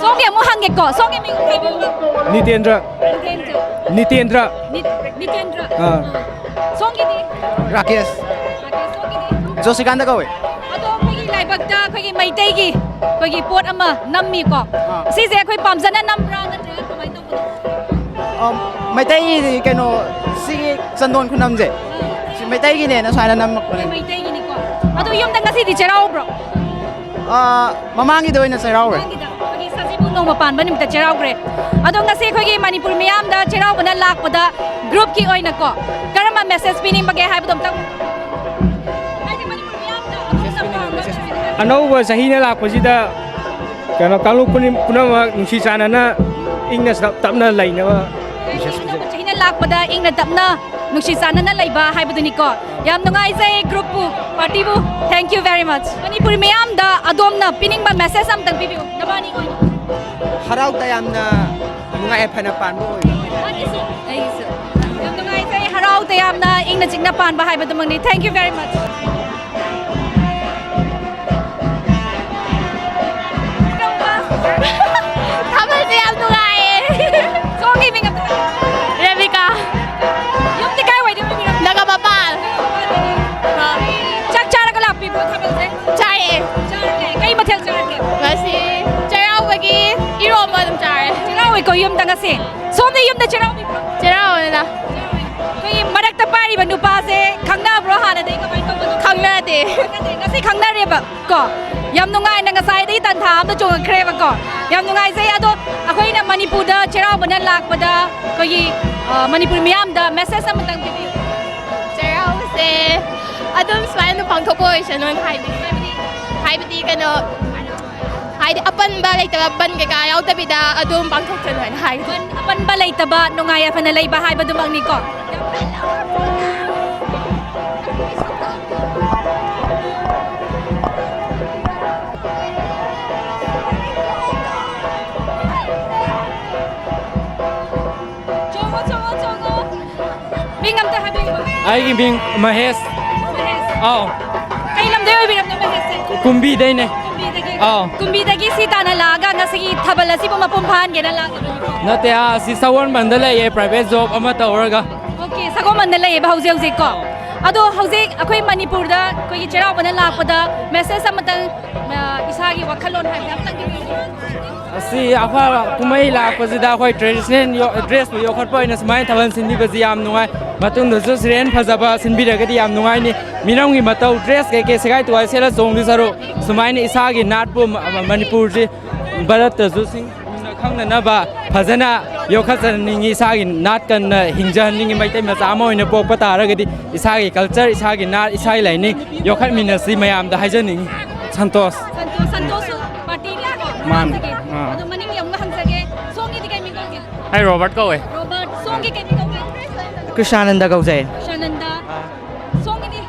ꯁꯣꯝꯒꯤ ꯑꯃꯨꯛ ꯍꯪꯒꯦꯀꯣ꯫ ꯁꯣꯝꯒꯤ ꯃꯤꯡ ꯍꯥꯏꯕꯤꯌꯨ꯫ ꯅꯤꯇꯦꯟꯗ꯭ꯔ꯫ ꯅꯤꯇꯦꯟꯗ꯭ꯔ꯫ ꯅꯤꯇꯦꯟꯗ꯭ꯔ꯫ ꯅꯤꯠ-, ꯅꯤꯇꯦꯟꯗ꯭ꯔ꯫ ꯑꯥ꯫ ꯑꯥ꯫ ꯁꯣꯝꯒꯤꯗꯤ? ꯔꯥꯀꯦꯁ꯫ ꯔꯥꯀꯦꯁ, ꯁꯣꯝꯒꯤꯗꯤ? ꯖꯣꯁꯤꯀꯥꯟꯇ ꯀꯧꯋꯦ꯫ ꯑꯗꯣ ꯑꯩꯈꯣꯏꯒꯤ ꯂꯥꯏꯕꯛꯇ ꯑꯩꯈꯣꯏꯒꯤ ꯃꯩꯇꯩꯒꯤ ꯑꯩꯈꯣꯏꯒꯤ ꯄꯣꯠ ꯑꯃ ꯅꯝꯃꯤꯀꯣ꯫ ꯑꯥ꯫ ꯁꯤꯁꯦ ꯑꯩꯈꯣꯏ ꯄꯥꯝꯖꯅ ꯅꯝꯕ꯭ꯔꯥ ꯅꯠꯇ꯭ꯔꯒ ꯀꯃꯥꯏꯅ ꯇꯧꯕꯅꯣ? ꯑꯝ, ꯃꯩꯇꯩꯒꯤ ꯀꯩꯅꯣ, ꯁꯤꯒꯤ ꯆꯟꯗꯣꯟ ꯈꯨꯅꯝꯁꯦ, ꯑꯥ꯫ ꯁꯤ ꯃꯩꯇꯩꯒꯤꯅꯦꯅ ꯁꯨꯃꯥꯏꯅ ꯅꯝꯃꯛꯄꯅꯦ꯫ ꯑꯩꯈꯣꯏ ꯃꯩꯇꯩꯒꯤꯅꯤꯀꯣ꯫ ꯑꯗꯣ ꯌꯨꯝꯗ ꯉꯁꯤꯗꯤ ꯆꯩꯔꯥꯎꯕ꯭ꯔꯣ? ꯑꯥ, ꯃꯃꯥꯡꯒꯤꯗ ꯑꯣꯏꯅ ꯆꯩꯔꯥꯎꯔꯦ꯫ ꯃꯃꯥꯡꯒꯤꯗ ꯑꯩꯈꯣꯏꯒꯤ ꯁꯖꯤꯕꯨ ꯅꯣꯡꯃ ꯄꯥꯟꯕ ꯅꯨꯃꯤꯠꯇ ꯆꯩꯔꯥꯎꯈ꯭ꯔꯦ꯫ ꯑꯗꯣ ꯉꯁꯤ ꯑꯩꯈꯣꯏꯒꯤ ꯃꯅꯤꯄꯨꯔ ꯃꯤꯌꯥꯝꯗ ꯆꯩꯔꯥꯎꯕꯅ ꯂꯥꯛꯄꯗ ꯒ꯭ꯔꯨꯞꯀꯤ ꯑꯣꯏꯅꯀꯣ ꯀꯔꯝꯕ ꯃꯦꯁꯦꯖ ꯄꯤꯅꯤꯡꯕꯒꯦ ꯍꯥꯏꯕꯗꯣ ꯑꯝꯇꯪ꯫ ꯍꯥꯏꯗꯤ ꯃꯅꯤꯄꯨꯔ ꯃꯤꯌꯥꯝꯗ ꯑꯗꯣꯝꯅ ꯄꯥꯝꯕ ꯑꯅꯧꯕ ꯆꯍꯤꯅ ꯂꯥꯛꯄꯁꯤꯗ ꯀꯩꯅꯣ, ꯀꯥꯡꯂꯨꯞ ꯄꯨꯝꯅ-, ꯄꯨꯝꯅꯃꯛ ꯅꯨꯡꯁꯤ ꯆꯥꯟꯅꯅ ꯏꯪꯅ ꯇꯞ-, ꯇꯞꯅ ꯂꯩꯅꯕ message ꯄꯤꯖꯒꯦ꯫ ꯑꯅꯧꯕ ꯆꯍꯤꯅ ꯂꯥꯛꯄꯗ ꯏꯪꯅ ꯇꯞꯅ ꯅꯨꯡꯁꯤ ꯆꯥꯟꯅꯅ ꯂꯩꯕ ꯍꯥꯏꯕꯗꯨꯅꯤꯀꯣ꯫ ꯌꯥꯝ ꯅꯨꯡꯉꯥꯏꯖꯩ group ꯄꯨ, party ꯕꯨ꯫ Thank you very much꯫ Manipur ꯃꯤꯌꯥꯝꯗ ꯑꯗꯣꯝꯅ ꯄꯤꯅꯤꯡꯕ message ꯑꯝꯇꯪ ꯄꯤꯕꯤꯌꯨ, ꯅꯕꯥꯅꯤ ꯑꯣꯏꯅ꯫ ꯍꯔꯥꯎ ꯇꯌꯥꯝꯅ ꯅꯨꯡꯉꯥꯏ ꯌꯥꯏꯐꯅ ꯄꯥꯟꯕ ꯑꯣꯏꯕ꯫ ꯑꯩꯒꯤꯁꯨ, ꯑꯩꯒꯤꯁꯨ꯫ ꯌꯥꯝ ꯅꯨꯡꯉꯥꯏꯖꯩ, ꯍꯔꯥꯎ ꯇꯌꯥꯝꯅ ꯏꯪꯅ ꯆꯤꯛꯅ ꯄꯥꯟꯕ ꯍꯥꯏꯕꯗꯨꯃꯛꯅꯤ꯫ Thank you very much꯫ ꯊꯥꯕꯜꯁꯦ ꯌꯥꯝ ꯅꯨꯡꯉꯥꯏꯌꯦ꯫ ꯁꯣꯝꯒꯤ ꯃꯤꯡ ꯑꯝꯇ ꯍꯥꯏꯕꯤꯌꯨ꯫ ꯔꯦꯕꯤꯀꯥ꯫ ꯌꯨꯝꯗꯤ ꯀꯥꯏ ꯋꯥꯏꯗ ꯑꯣꯏꯕꯤꯔꯕꯅꯣ? ꯅꯒꯥꯃꯄꯥꯜ꯫ ꯆꯥꯛ ꯆꯥꯔꯒ ꯂꯥꯛꯄꯤꯕ꯭ꯔꯣ ꯊꯥꯕꯜꯁꯦ? ꯆꯥꯏꯌꯦ꯫ ꯆꯥꯔꯒꯦ꯫ ꯀꯩ ꯃꯊꯦꯜ ꯆꯥꯔꯒꯦ? ꯉꯁꯤ ꯆꯩꯔꯥꯎꯕꯒꯤ ꯏꯔꯣꯝꯕ ꯑꯗꯨꯝ ꯆꯥꯔꯦ꯫ ꯆꯩꯔꯥꯎꯋꯦꯀꯣ ꯌꯨꯝꯗ ꯉꯁꯤ꯫ ꯁꯣꯝꯗꯤ ꯌꯨꯝꯗ ꯆꯩꯔꯥꯎꯕꯤꯕ꯭ꯔꯣ? ꯆꯩꯔꯥꯎꯋꯦꯗ꯫ ꯑꯩꯈꯣꯏꯒꯤ ꯃꯔꯛꯇ ꯄꯥꯏꯔꯤꯕ ꯅꯨꯄꯥꯁꯦ ꯈꯪꯅꯕ꯭ꯔꯣ ꯍꯥꯟꯅꯗꯒꯤ? ꯀꯃꯥꯏꯅ ꯇꯧꯕꯅꯣ? ꯈꯪꯅꯗꯦ꯫ ꯈꯪꯅꯗꯦ꯫ ꯉꯁꯤ ꯈꯪꯅꯔꯦꯕ ꯀꯣ? ꯌꯥꯝ ꯅꯨꯡꯉꯥꯏꯅ ꯉꯁꯥꯏꯗꯒꯤ ꯇꯟꯊꯥ ꯑꯝꯗ ꯆꯣꯡꯉꯛꯈ꯭ꯔꯦꯕꯀꯣ꯫ ꯌꯥꯝ ꯅꯨꯡꯉꯥꯏꯖꯩ꯫ ꯑꯗꯣ ꯑꯩꯈꯣꯏꯅ ꯃꯅꯤꯄꯨꯔꯗ ꯆꯩꯔꯥꯎꯕꯅ ꯂꯥꯛꯄꯗ ꯑꯩꯈꯣꯏꯒꯤ, ꯑ, ꯃꯅꯤꯄꯨꯔ ꯃꯤꯌꯥꯝꯗ message ꯑꯃꯇꯪ ꯄꯤꯕꯤꯌꯨ꯫ ꯆꯩꯔꯥꯎꯕꯁꯦ ꯑꯗꯨꯝ ꯁꯨꯃꯥꯏꯅ ꯑꯗꯨꯝ ꯄꯥꯡꯊꯣꯛꯄ ꯑꯣꯏꯁꯅꯨꯅ ꯍꯥꯏꯅꯤꯡꯉꯤ꯫ ꯍꯥꯏꯕꯗꯤ ꯀꯩꯅꯣ, ꯍꯥꯏꯗꯤ ꯑꯄꯟꯕ ꯂꯩꯇꯕ, ꯕꯟ ꯀꯩꯀꯥ ꯌꯥꯎꯗꯕꯤꯗ ꯑꯗꯨꯝ ꯄꯥꯡꯊꯣꯛꯁꯅꯨ ꯍꯥꯏꯅ ꯍꯥꯏꯒꯦ꯫ ꯑꯄꯟꯕ ꯂꯩꯇꯕ, ꯅꯨꯡꯉꯥꯏ ꯌꯥꯏꯐꯅ ꯂꯩꯕ ꯍꯥꯏꯕꯗꯨꯃꯛꯅꯤꯀꯣ꯫ ꯆꯣꯡꯉꯣ, ꯆꯣꯡꯉꯣ, ꯆꯣꯡꯉꯣ꯫ ꯃꯤꯡ ꯑꯝꯇ ꯍꯥꯏꯕꯤꯌꯨ꯫ ꯑꯩꯒꯤ ꯃꯤꯡ ꯃꯍꯦꯁ꯫ ꯃꯍꯦꯁ꯫ ꯑꯥꯎ꯫ ꯀꯩ ꯂꯝꯗꯩ ꯑꯣꯏꯕꯤꯔꯕꯅꯣ ꯃꯍꯦꯁꯁꯦ? ꯀꯨꯝꯕꯤꯗꯩꯅꯦ꯫ ꯀꯨꯝꯕꯤꯗꯒꯤ꯫ ꯑꯥꯎ꯫ ꯀꯨꯝꯕꯤꯗꯒꯤ ꯁꯤ ꯇꯥꯅ ꯂꯥꯛꯑꯒ ꯉꯁꯤꯒꯤ ꯊꯥꯕꯜ ꯑꯁꯤꯕꯨ ꯃꯄꯨꯡ ꯐꯥꯍꯟꯒꯦꯅ ꯂꯥꯛꯄꯅꯤꯀꯣ? ꯅꯠꯇꯦ, ꯑꯥ, ꯁꯤ ꯁꯒꯣꯜꯕꯟꯗ ꯂꯩꯌꯦ, private job ꯑꯃ ꯇꯧꯔꯒ꯫ Okay, ꯁꯒꯣꯜꯕꯟꯗ ꯂꯩꯌꯦꯕ ꯍꯧꯖꯤꯛ ꯍꯧꯖꯤꯛꯀꯣ꯫ ꯑꯗꯣ ꯍꯧꯖꯤꯛ ꯑꯩꯈꯣꯏ ꯃꯅꯤꯄꯨꯔꯗ ꯑꯩꯈꯣꯏꯒꯤ ꯆꯩꯔꯥꯎꯕꯅ ꯂꯥꯛꯄꯗ message ꯑꯃꯇꯪ, ꯑ, ꯏꯁꯥꯒꯤ ꯋꯥꯈꯜꯂꯣꯟ ꯍꯥꯏꯕꯗꯤ ꯑꯝꯇꯪꯗꯤ ꯄꯤꯕꯤꯌꯨ꯫ ꯑꯁꯤ ꯑꯐꯕ ꯀꯨꯝꯍꯩ ꯂꯥꯛꯄꯁꯤꯗ ꯑꯩꯈꯣꯏ traditional ꯌꯣ-, dressꯄꯨ ꯌꯣꯛꯈꯠꯄ ꯑꯣꯏꯅ ꯁꯨꯃꯥꯏꯅ ꯊꯥꯕꯜ ꯁꯤꯟꯕꯤꯕꯁꯤ ꯌꯥꯝ ꯅꯨꯡꯉꯥꯏ꯫ ꯃꯇꯨꯡꯗꯁꯨ ꯁꯤꯔꯦꯟ ꯐꯖꯕ ꯁꯤꯟꯕꯤꯔꯒꯗꯤ ꯌꯥꯝ ꯅꯨꯡꯉꯥꯏꯅꯤ꯫ ꯃꯤꯔꯝꯒꯤ ꯃꯇꯧ dress ꯀꯩꯀꯩ ꯁꯦꯒꯥꯏ ꯇꯨꯒꯥꯏ ꯁꯦꯠꯂ ꯆꯣꯡꯗꯣꯏ ꯁꯔꯨꯛ ꯁꯨꯃꯥꯏꯅ ꯏꯁꯥꯒꯤ ꯅꯥꯠꯄꯨ ꯃ-, ꯃ-, ꯃꯅꯤꯄꯨꯔꯁꯤ ꯚꯥꯔꯠꯇꯁꯨ ꯁꯤꯡ ꯊꯨꯡꯅ ꯈꯪꯅꯅꯕ ꯐꯖꯅ ꯌꯣꯛꯈꯠꯆꯅꯤꯡꯉꯤ꯫ ꯏꯁꯥꯒꯤ ꯅꯥꯠ ꯀꯟꯅ ꯍꯤꯡꯖꯍꯟꯅꯤꯡꯉꯤ꯫ ꯃꯩꯇꯩ ꯃꯆꯥ ꯑꯃ ꯑꯣꯏꯅ ꯄꯣꯛꯄ ꯇꯥꯔꯒꯗꯤ ꯏꯁꯥꯒꯤ culture, ꯏꯁꯥꯒꯤ ꯅꯥꯠ, ꯏꯁꯥꯒꯤ ꯂꯥꯏꯅꯤꯡ ꯌꯣꯛꯈꯠꯃꯤꯟꯅꯁꯤ ꯃꯌꯥꯝꯗ ꯍꯥꯏꯖꯅꯤꯡꯉꯤ꯫ ꯁꯟꯇꯣꯁ꯫ ꯁꯟꯇꯣꯁ, ꯁꯟꯇꯣꯁꯁꯨ ꯄꯥꯔꯇꯤꯅꯤꯀꯣ? ꯃꯥꯅꯦ꯫ ꯍꯪꯖꯒꯦ꯫ ꯑꯥ꯫ ꯑꯗꯣ ꯃꯅꯤꯡꯒꯤ ꯑꯃꯨꯛ ꯍꯪꯖꯒꯦ꯫ ꯁꯣꯝꯒꯤꯗꯤ ꯀꯩ ꯃꯤꯡ ꯀꯧꯒꯦ? ꯑꯩ ꯔꯣꯕꯔꯠ ꯀꯧꯋꯦ꯫ ꯔꯣꯕꯔꯠ꯫ ꯁꯣꯝꯒꯤ ꯀꯩ ꯃꯤꯡ ꯀꯧꯒꯦ? ꯀ꯭ꯔꯤꯁꯥꯅꯟꯗ ꯀꯧꯖꯩ꯫ ꯁꯥꯅꯟꯗ꯫ ꯁꯣꯝꯒꯤꯗꯤ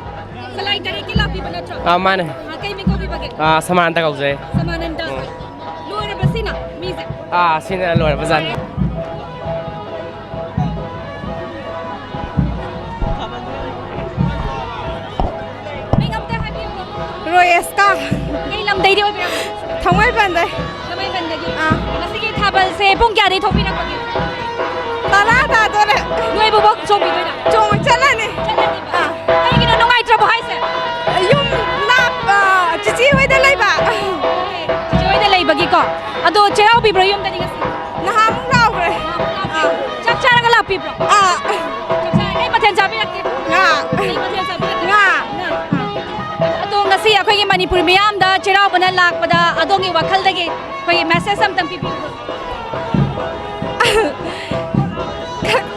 ꯁꯂꯥꯏ ꯇꯔꯦꯠꯀꯤ ꯂꯥꯛꯄꯤꯕ ꯅꯠꯇ꯭ꯔꯣ? ꯑꯥ, ꯃꯥꯅꯦ꯫ ꯑꯥ, ꯀꯩ ꯃꯤꯡ ꯀꯧꯕꯤꯕꯒꯦ? ꯑꯥ, ꯁꯃꯥꯟꯇ ꯀꯧꯖꯩ꯫ ꯁꯃꯥꯅꯟꯗ꯫ ꯂꯣꯏꯔꯕ ꯁꯤꯅ ꯃꯤꯁꯦ? ꯑꯥ, ꯁꯤꯅ ꯂꯣꯏꯔꯕꯖꯥꯠꯅꯤ꯫ ꯃꯤꯡ ꯑꯝꯇ ꯍꯥꯏꯕꯤꯌꯨꯀꯣ꯫ ꯔꯣꯌꯦꯁꯀ꯫ ꯀꯩ ꯂꯝꯗꯩꯗꯤ ꯑꯣꯏꯕꯤꯔꯛꯄ? ꯊꯥꯡꯃꯩꯕꯟꯗꯩ꯫ ꯊꯥꯡꯃꯩꯕꯟꯗꯒꯤ꯫ ꯑꯥ꯫ ꯉꯁꯤꯒꯤ ꯊꯥꯕꯜꯁꯦ ꯄꯨꯡ ꯀꯌꯥꯗꯩ ꯊꯣꯛꯄꯤꯔꯛꯄꯒꯦ? ꯇꯔꯥ ꯇꯥꯗꯣꯔꯦ꯫ ꯅꯣꯏꯕꯨ ꯆꯣꯡꯕꯤꯗꯣꯏꯔꯥ? ꯆꯣꯡ ꯆꯠꯂꯅꯤ꯫ ꯆꯠꯂꯅꯤꯕ? ꯑꯥ꯫ ꯀꯩꯒꯤꯅꯣ ꯅꯨꯡꯉꯥꯏꯇ꯭ꯔꯕꯣ ꯍꯥꯏꯁꯦ? ꯌꯨꯝ ꯂꯥꯞ-, ꯑꯥ, ꯆꯤꯆꯦ ꯍꯣꯏꯗ ꯂꯩꯕ꯫ ꯆꯤꯆꯦ ꯍꯣꯏꯗ ꯂꯩꯕꯒꯤꯀꯣ꯫ ꯑꯗꯣ ꯆꯩꯔꯥꯎꯕꯤꯕ꯭ꯔꯣ ꯌꯨꯝꯗꯗꯤ ꯉꯁꯤ? ꯅꯍꯥꯟꯃꯨꯛ ꯂꯥꯎꯈ꯭ꯔꯦ꯫ ꯑꯥ꯫ ꯆꯥꯛ ꯆꯥꯔꯒ ꯂꯥꯛꯄꯤꯕ꯭ꯔꯣ? ꯑꯥ꯫ ꯆꯥꯛ ꯆꯥꯔꯒ ꯀꯩ ꯃꯊꯦꯜ ꯆꯥꯕꯤꯔꯛꯀꯦ? ꯉꯥ꯫ ꯀꯩ ꯃꯊꯦꯜ ꯆꯥꯕꯤꯔꯛꯀꯦ? ꯉꯥ꯫ ꯉꯥ꯫ ꯑꯗꯣ ꯉꯁꯤ ꯑꯩꯈꯣꯏꯒꯤ ꯃꯅꯤꯄꯨꯔ ꯃꯤꯌꯥꯝꯗ ꯆꯩꯔꯥꯎꯕꯅ ꯂꯥꯛꯄꯗ ꯑꯗꯣꯝꯒꯤ ꯋꯥꯈꯜꯗꯒꯤ ꯑꯩꯈꯣꯏꯒꯤ ꯃꯦꯁꯦꯖ ꯑꯝꯇꯪ ꯄꯤꯕꯤꯌꯨ꯫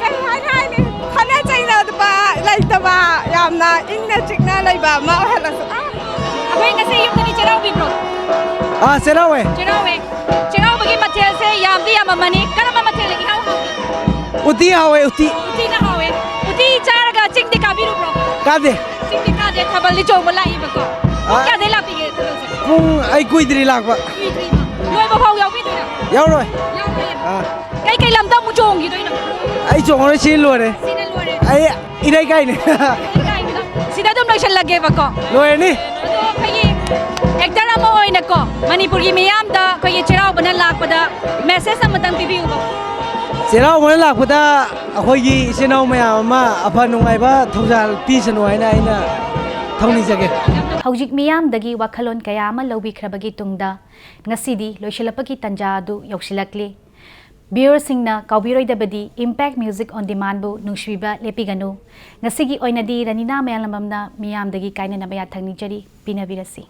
ꯀꯩ ꯍꯥꯏꯅ ꯍꯥꯏꯅꯤ? ꯈꯠꯅ ꯆꯩꯅꯕ ꯂꯩꯇꯕ, ꯌꯥꯝꯅ ꯏꯪꯅ ꯆꯤꯛꯅ ꯂꯩꯕ ꯑꯃ ꯑꯣꯏꯍꯜꯂꯁꯨ꯫ ꯑꯥ꯫ ꯑꯩꯈꯣꯏ ꯉꯁꯤ ꯌꯨꯝꯗꯗꯤ ꯆꯩꯔꯥꯎꯕꯤꯕ꯭ꯔꯣ? ꯑꯥ, ꯆꯩꯔꯥꯎꯋꯦ꯫ ꯆꯩꯔꯥꯎꯋꯦ꯫ ꯆꯩꯔꯥꯎꯕꯒꯤ ꯃꯊꯦꯜꯁꯦ ꯌꯥꯝꯗꯤ ꯌꯥꯝꯃꯝꯃꯅꯤ꯫ ꯀꯔꯝꯕ ꯃꯊꯦꯜꯅ ꯏꯍꯥꯎ ꯍꯥꯎꯒꯦ? ꯎꯇꯤ ꯍꯥꯎꯋꯦ, ꯎꯇꯤ꯫ ꯎꯇꯤꯅ ꯍꯥꯎꯋꯦ꯫ ꯎꯇꯤ ꯆꯥꯔꯒ ꯆꯤꯡꯗꯤ ꯀꯥꯕꯤꯔꯨꯕ꯭ꯔꯣ? ꯀꯥꯗꯦ꯫ ꯆꯤꯡꯗꯤ ꯀꯥꯗꯦ, ꯊꯥꯕꯜꯗꯤ ꯆꯣꯡꯕ ꯂꯥꯛꯏꯕꯀꯣ꯫ ꯄꯨꯡ ꯑꯥ꯫ ꯀꯌꯥꯗꯩ ꯂꯥꯛꯄꯤꯒꯦ ꯊꯥꯕꯜꯁꯦ? ꯄꯨꯡ ꯑꯩ ꯀꯨꯏꯗ꯭ꯔꯤ ꯂꯥꯛꯄ꯫ ꯀꯨꯏꯗ꯭ꯔꯤꯕ꯫ ꯂꯣꯏꯕ ꯐꯥꯎ ꯌꯥꯎꯕꯤꯗꯣꯏꯔꯥ? ꯌꯥꯎꯔꯣꯏ꯫ ꯌꯥꯎꯔꯣꯏꯌꯦꯕ꯫ ꯑꯥ꯫ ꯀꯩꯀꯩ ꯂꯝꯗ ꯑꯃꯨꯛ ꯆꯣꯡꯈꯤꯗꯣꯏꯅꯣ? ꯑꯩ ꯆꯣꯡꯉꯔꯣꯏ, ꯁꯤ ꯂꯣꯏꯔꯦ꯫ ꯁꯤꯅ ꯂꯣꯏꯔꯦ꯫ ꯑꯩ ꯏꯔꯩꯀꯥꯏꯅꯦ꯫ ꯁꯤꯗ ꯑꯗꯨꯝ ꯂꯣꯏꯁꯤꯜꯂꯒꯦꯕꯀꯣ꯫ ꯂꯣꯏꯔꯅꯤ꯫ ꯑꯗꯣ ꯑꯩꯈꯣꯏꯒꯤ ꯑꯦꯛꯇꯔ ꯑꯃ ꯑꯣꯏꯅꯀꯣ, ꯃꯅꯤꯄꯨꯔꯒꯤ ꯃꯤꯌꯥꯝꯗ ꯑꯩꯈꯣꯏꯒꯤ ꯆꯩꯔꯥꯎꯕꯅ ꯂꯥꯛꯄꯗ ꯃꯦꯁꯦꯖ ꯑꯃꯇꯪ ꯄꯤꯕꯤꯌꯨꯀꯣ꯫ ꯆꯩꯔꯥꯎꯕꯅ ꯂꯥꯛꯄꯗ ꯑꯩꯈꯣꯏꯒꯤ ꯏꯆꯤꯟ ꯏꯅꯥꯎ ꯃꯌꯥꯝ ꯑꯃ ꯑꯐ ꯅꯨꯡꯉꯥꯏꯕ ꯊꯧꯖꯥꯜ ꯄꯤꯁꯅꯨ ꯍꯥꯏꯅ ꯑꯩꯅ ꯊꯧꯅꯤꯖꯒꯦ꯫ ꯍꯧꯖꯤꯛ ꯃꯤꯌꯥꯝꯗꯒꯤ ꯋꯥꯈꯜꯂꯣꯟ ꯀꯌꯥ ꯑꯃ ꯂꯧꯕꯤꯈ꯭ꯔꯕꯒꯤ ꯇꯨꯡꯗ ꯉꯁꯤꯗꯤ ꯂꯣꯏꯁꯤꯜꯂꯛꯄꯒꯤ ꯇꯥꯟꯖꯥ ꯑꯗꯨ ꯌꯧꯁꯤꯜꯂꯛꯂꯤ꯫ ꯚ꯭ꯌꯨꯋꯔꯁꯤꯡꯅ ꯀꯥꯎꯕꯤꯔꯣꯏꯗꯕꯗꯤ Impact Music on Demandꯕꯨ ꯅꯨꯡꯁꯤꯕꯤꯕ ꯂꯦꯞꯄꯤꯒꯅꯨ꯫ ꯉꯁꯤꯒꯤ ꯑꯣꯏꯅꯗꯤ ꯔꯅꯤꯅꯥ ꯃꯌꯥꯡꯂꯝꯕꯝꯅ ꯃꯤꯌꯥꯝꯗꯒꯤ ꯀꯥꯏꯅꯅꯕ ꯌꯥꯊꯪ ꯅꯤꯖꯔꯤ꯫ ꯄꯤꯅꯕꯤꯔꯁꯤ꯫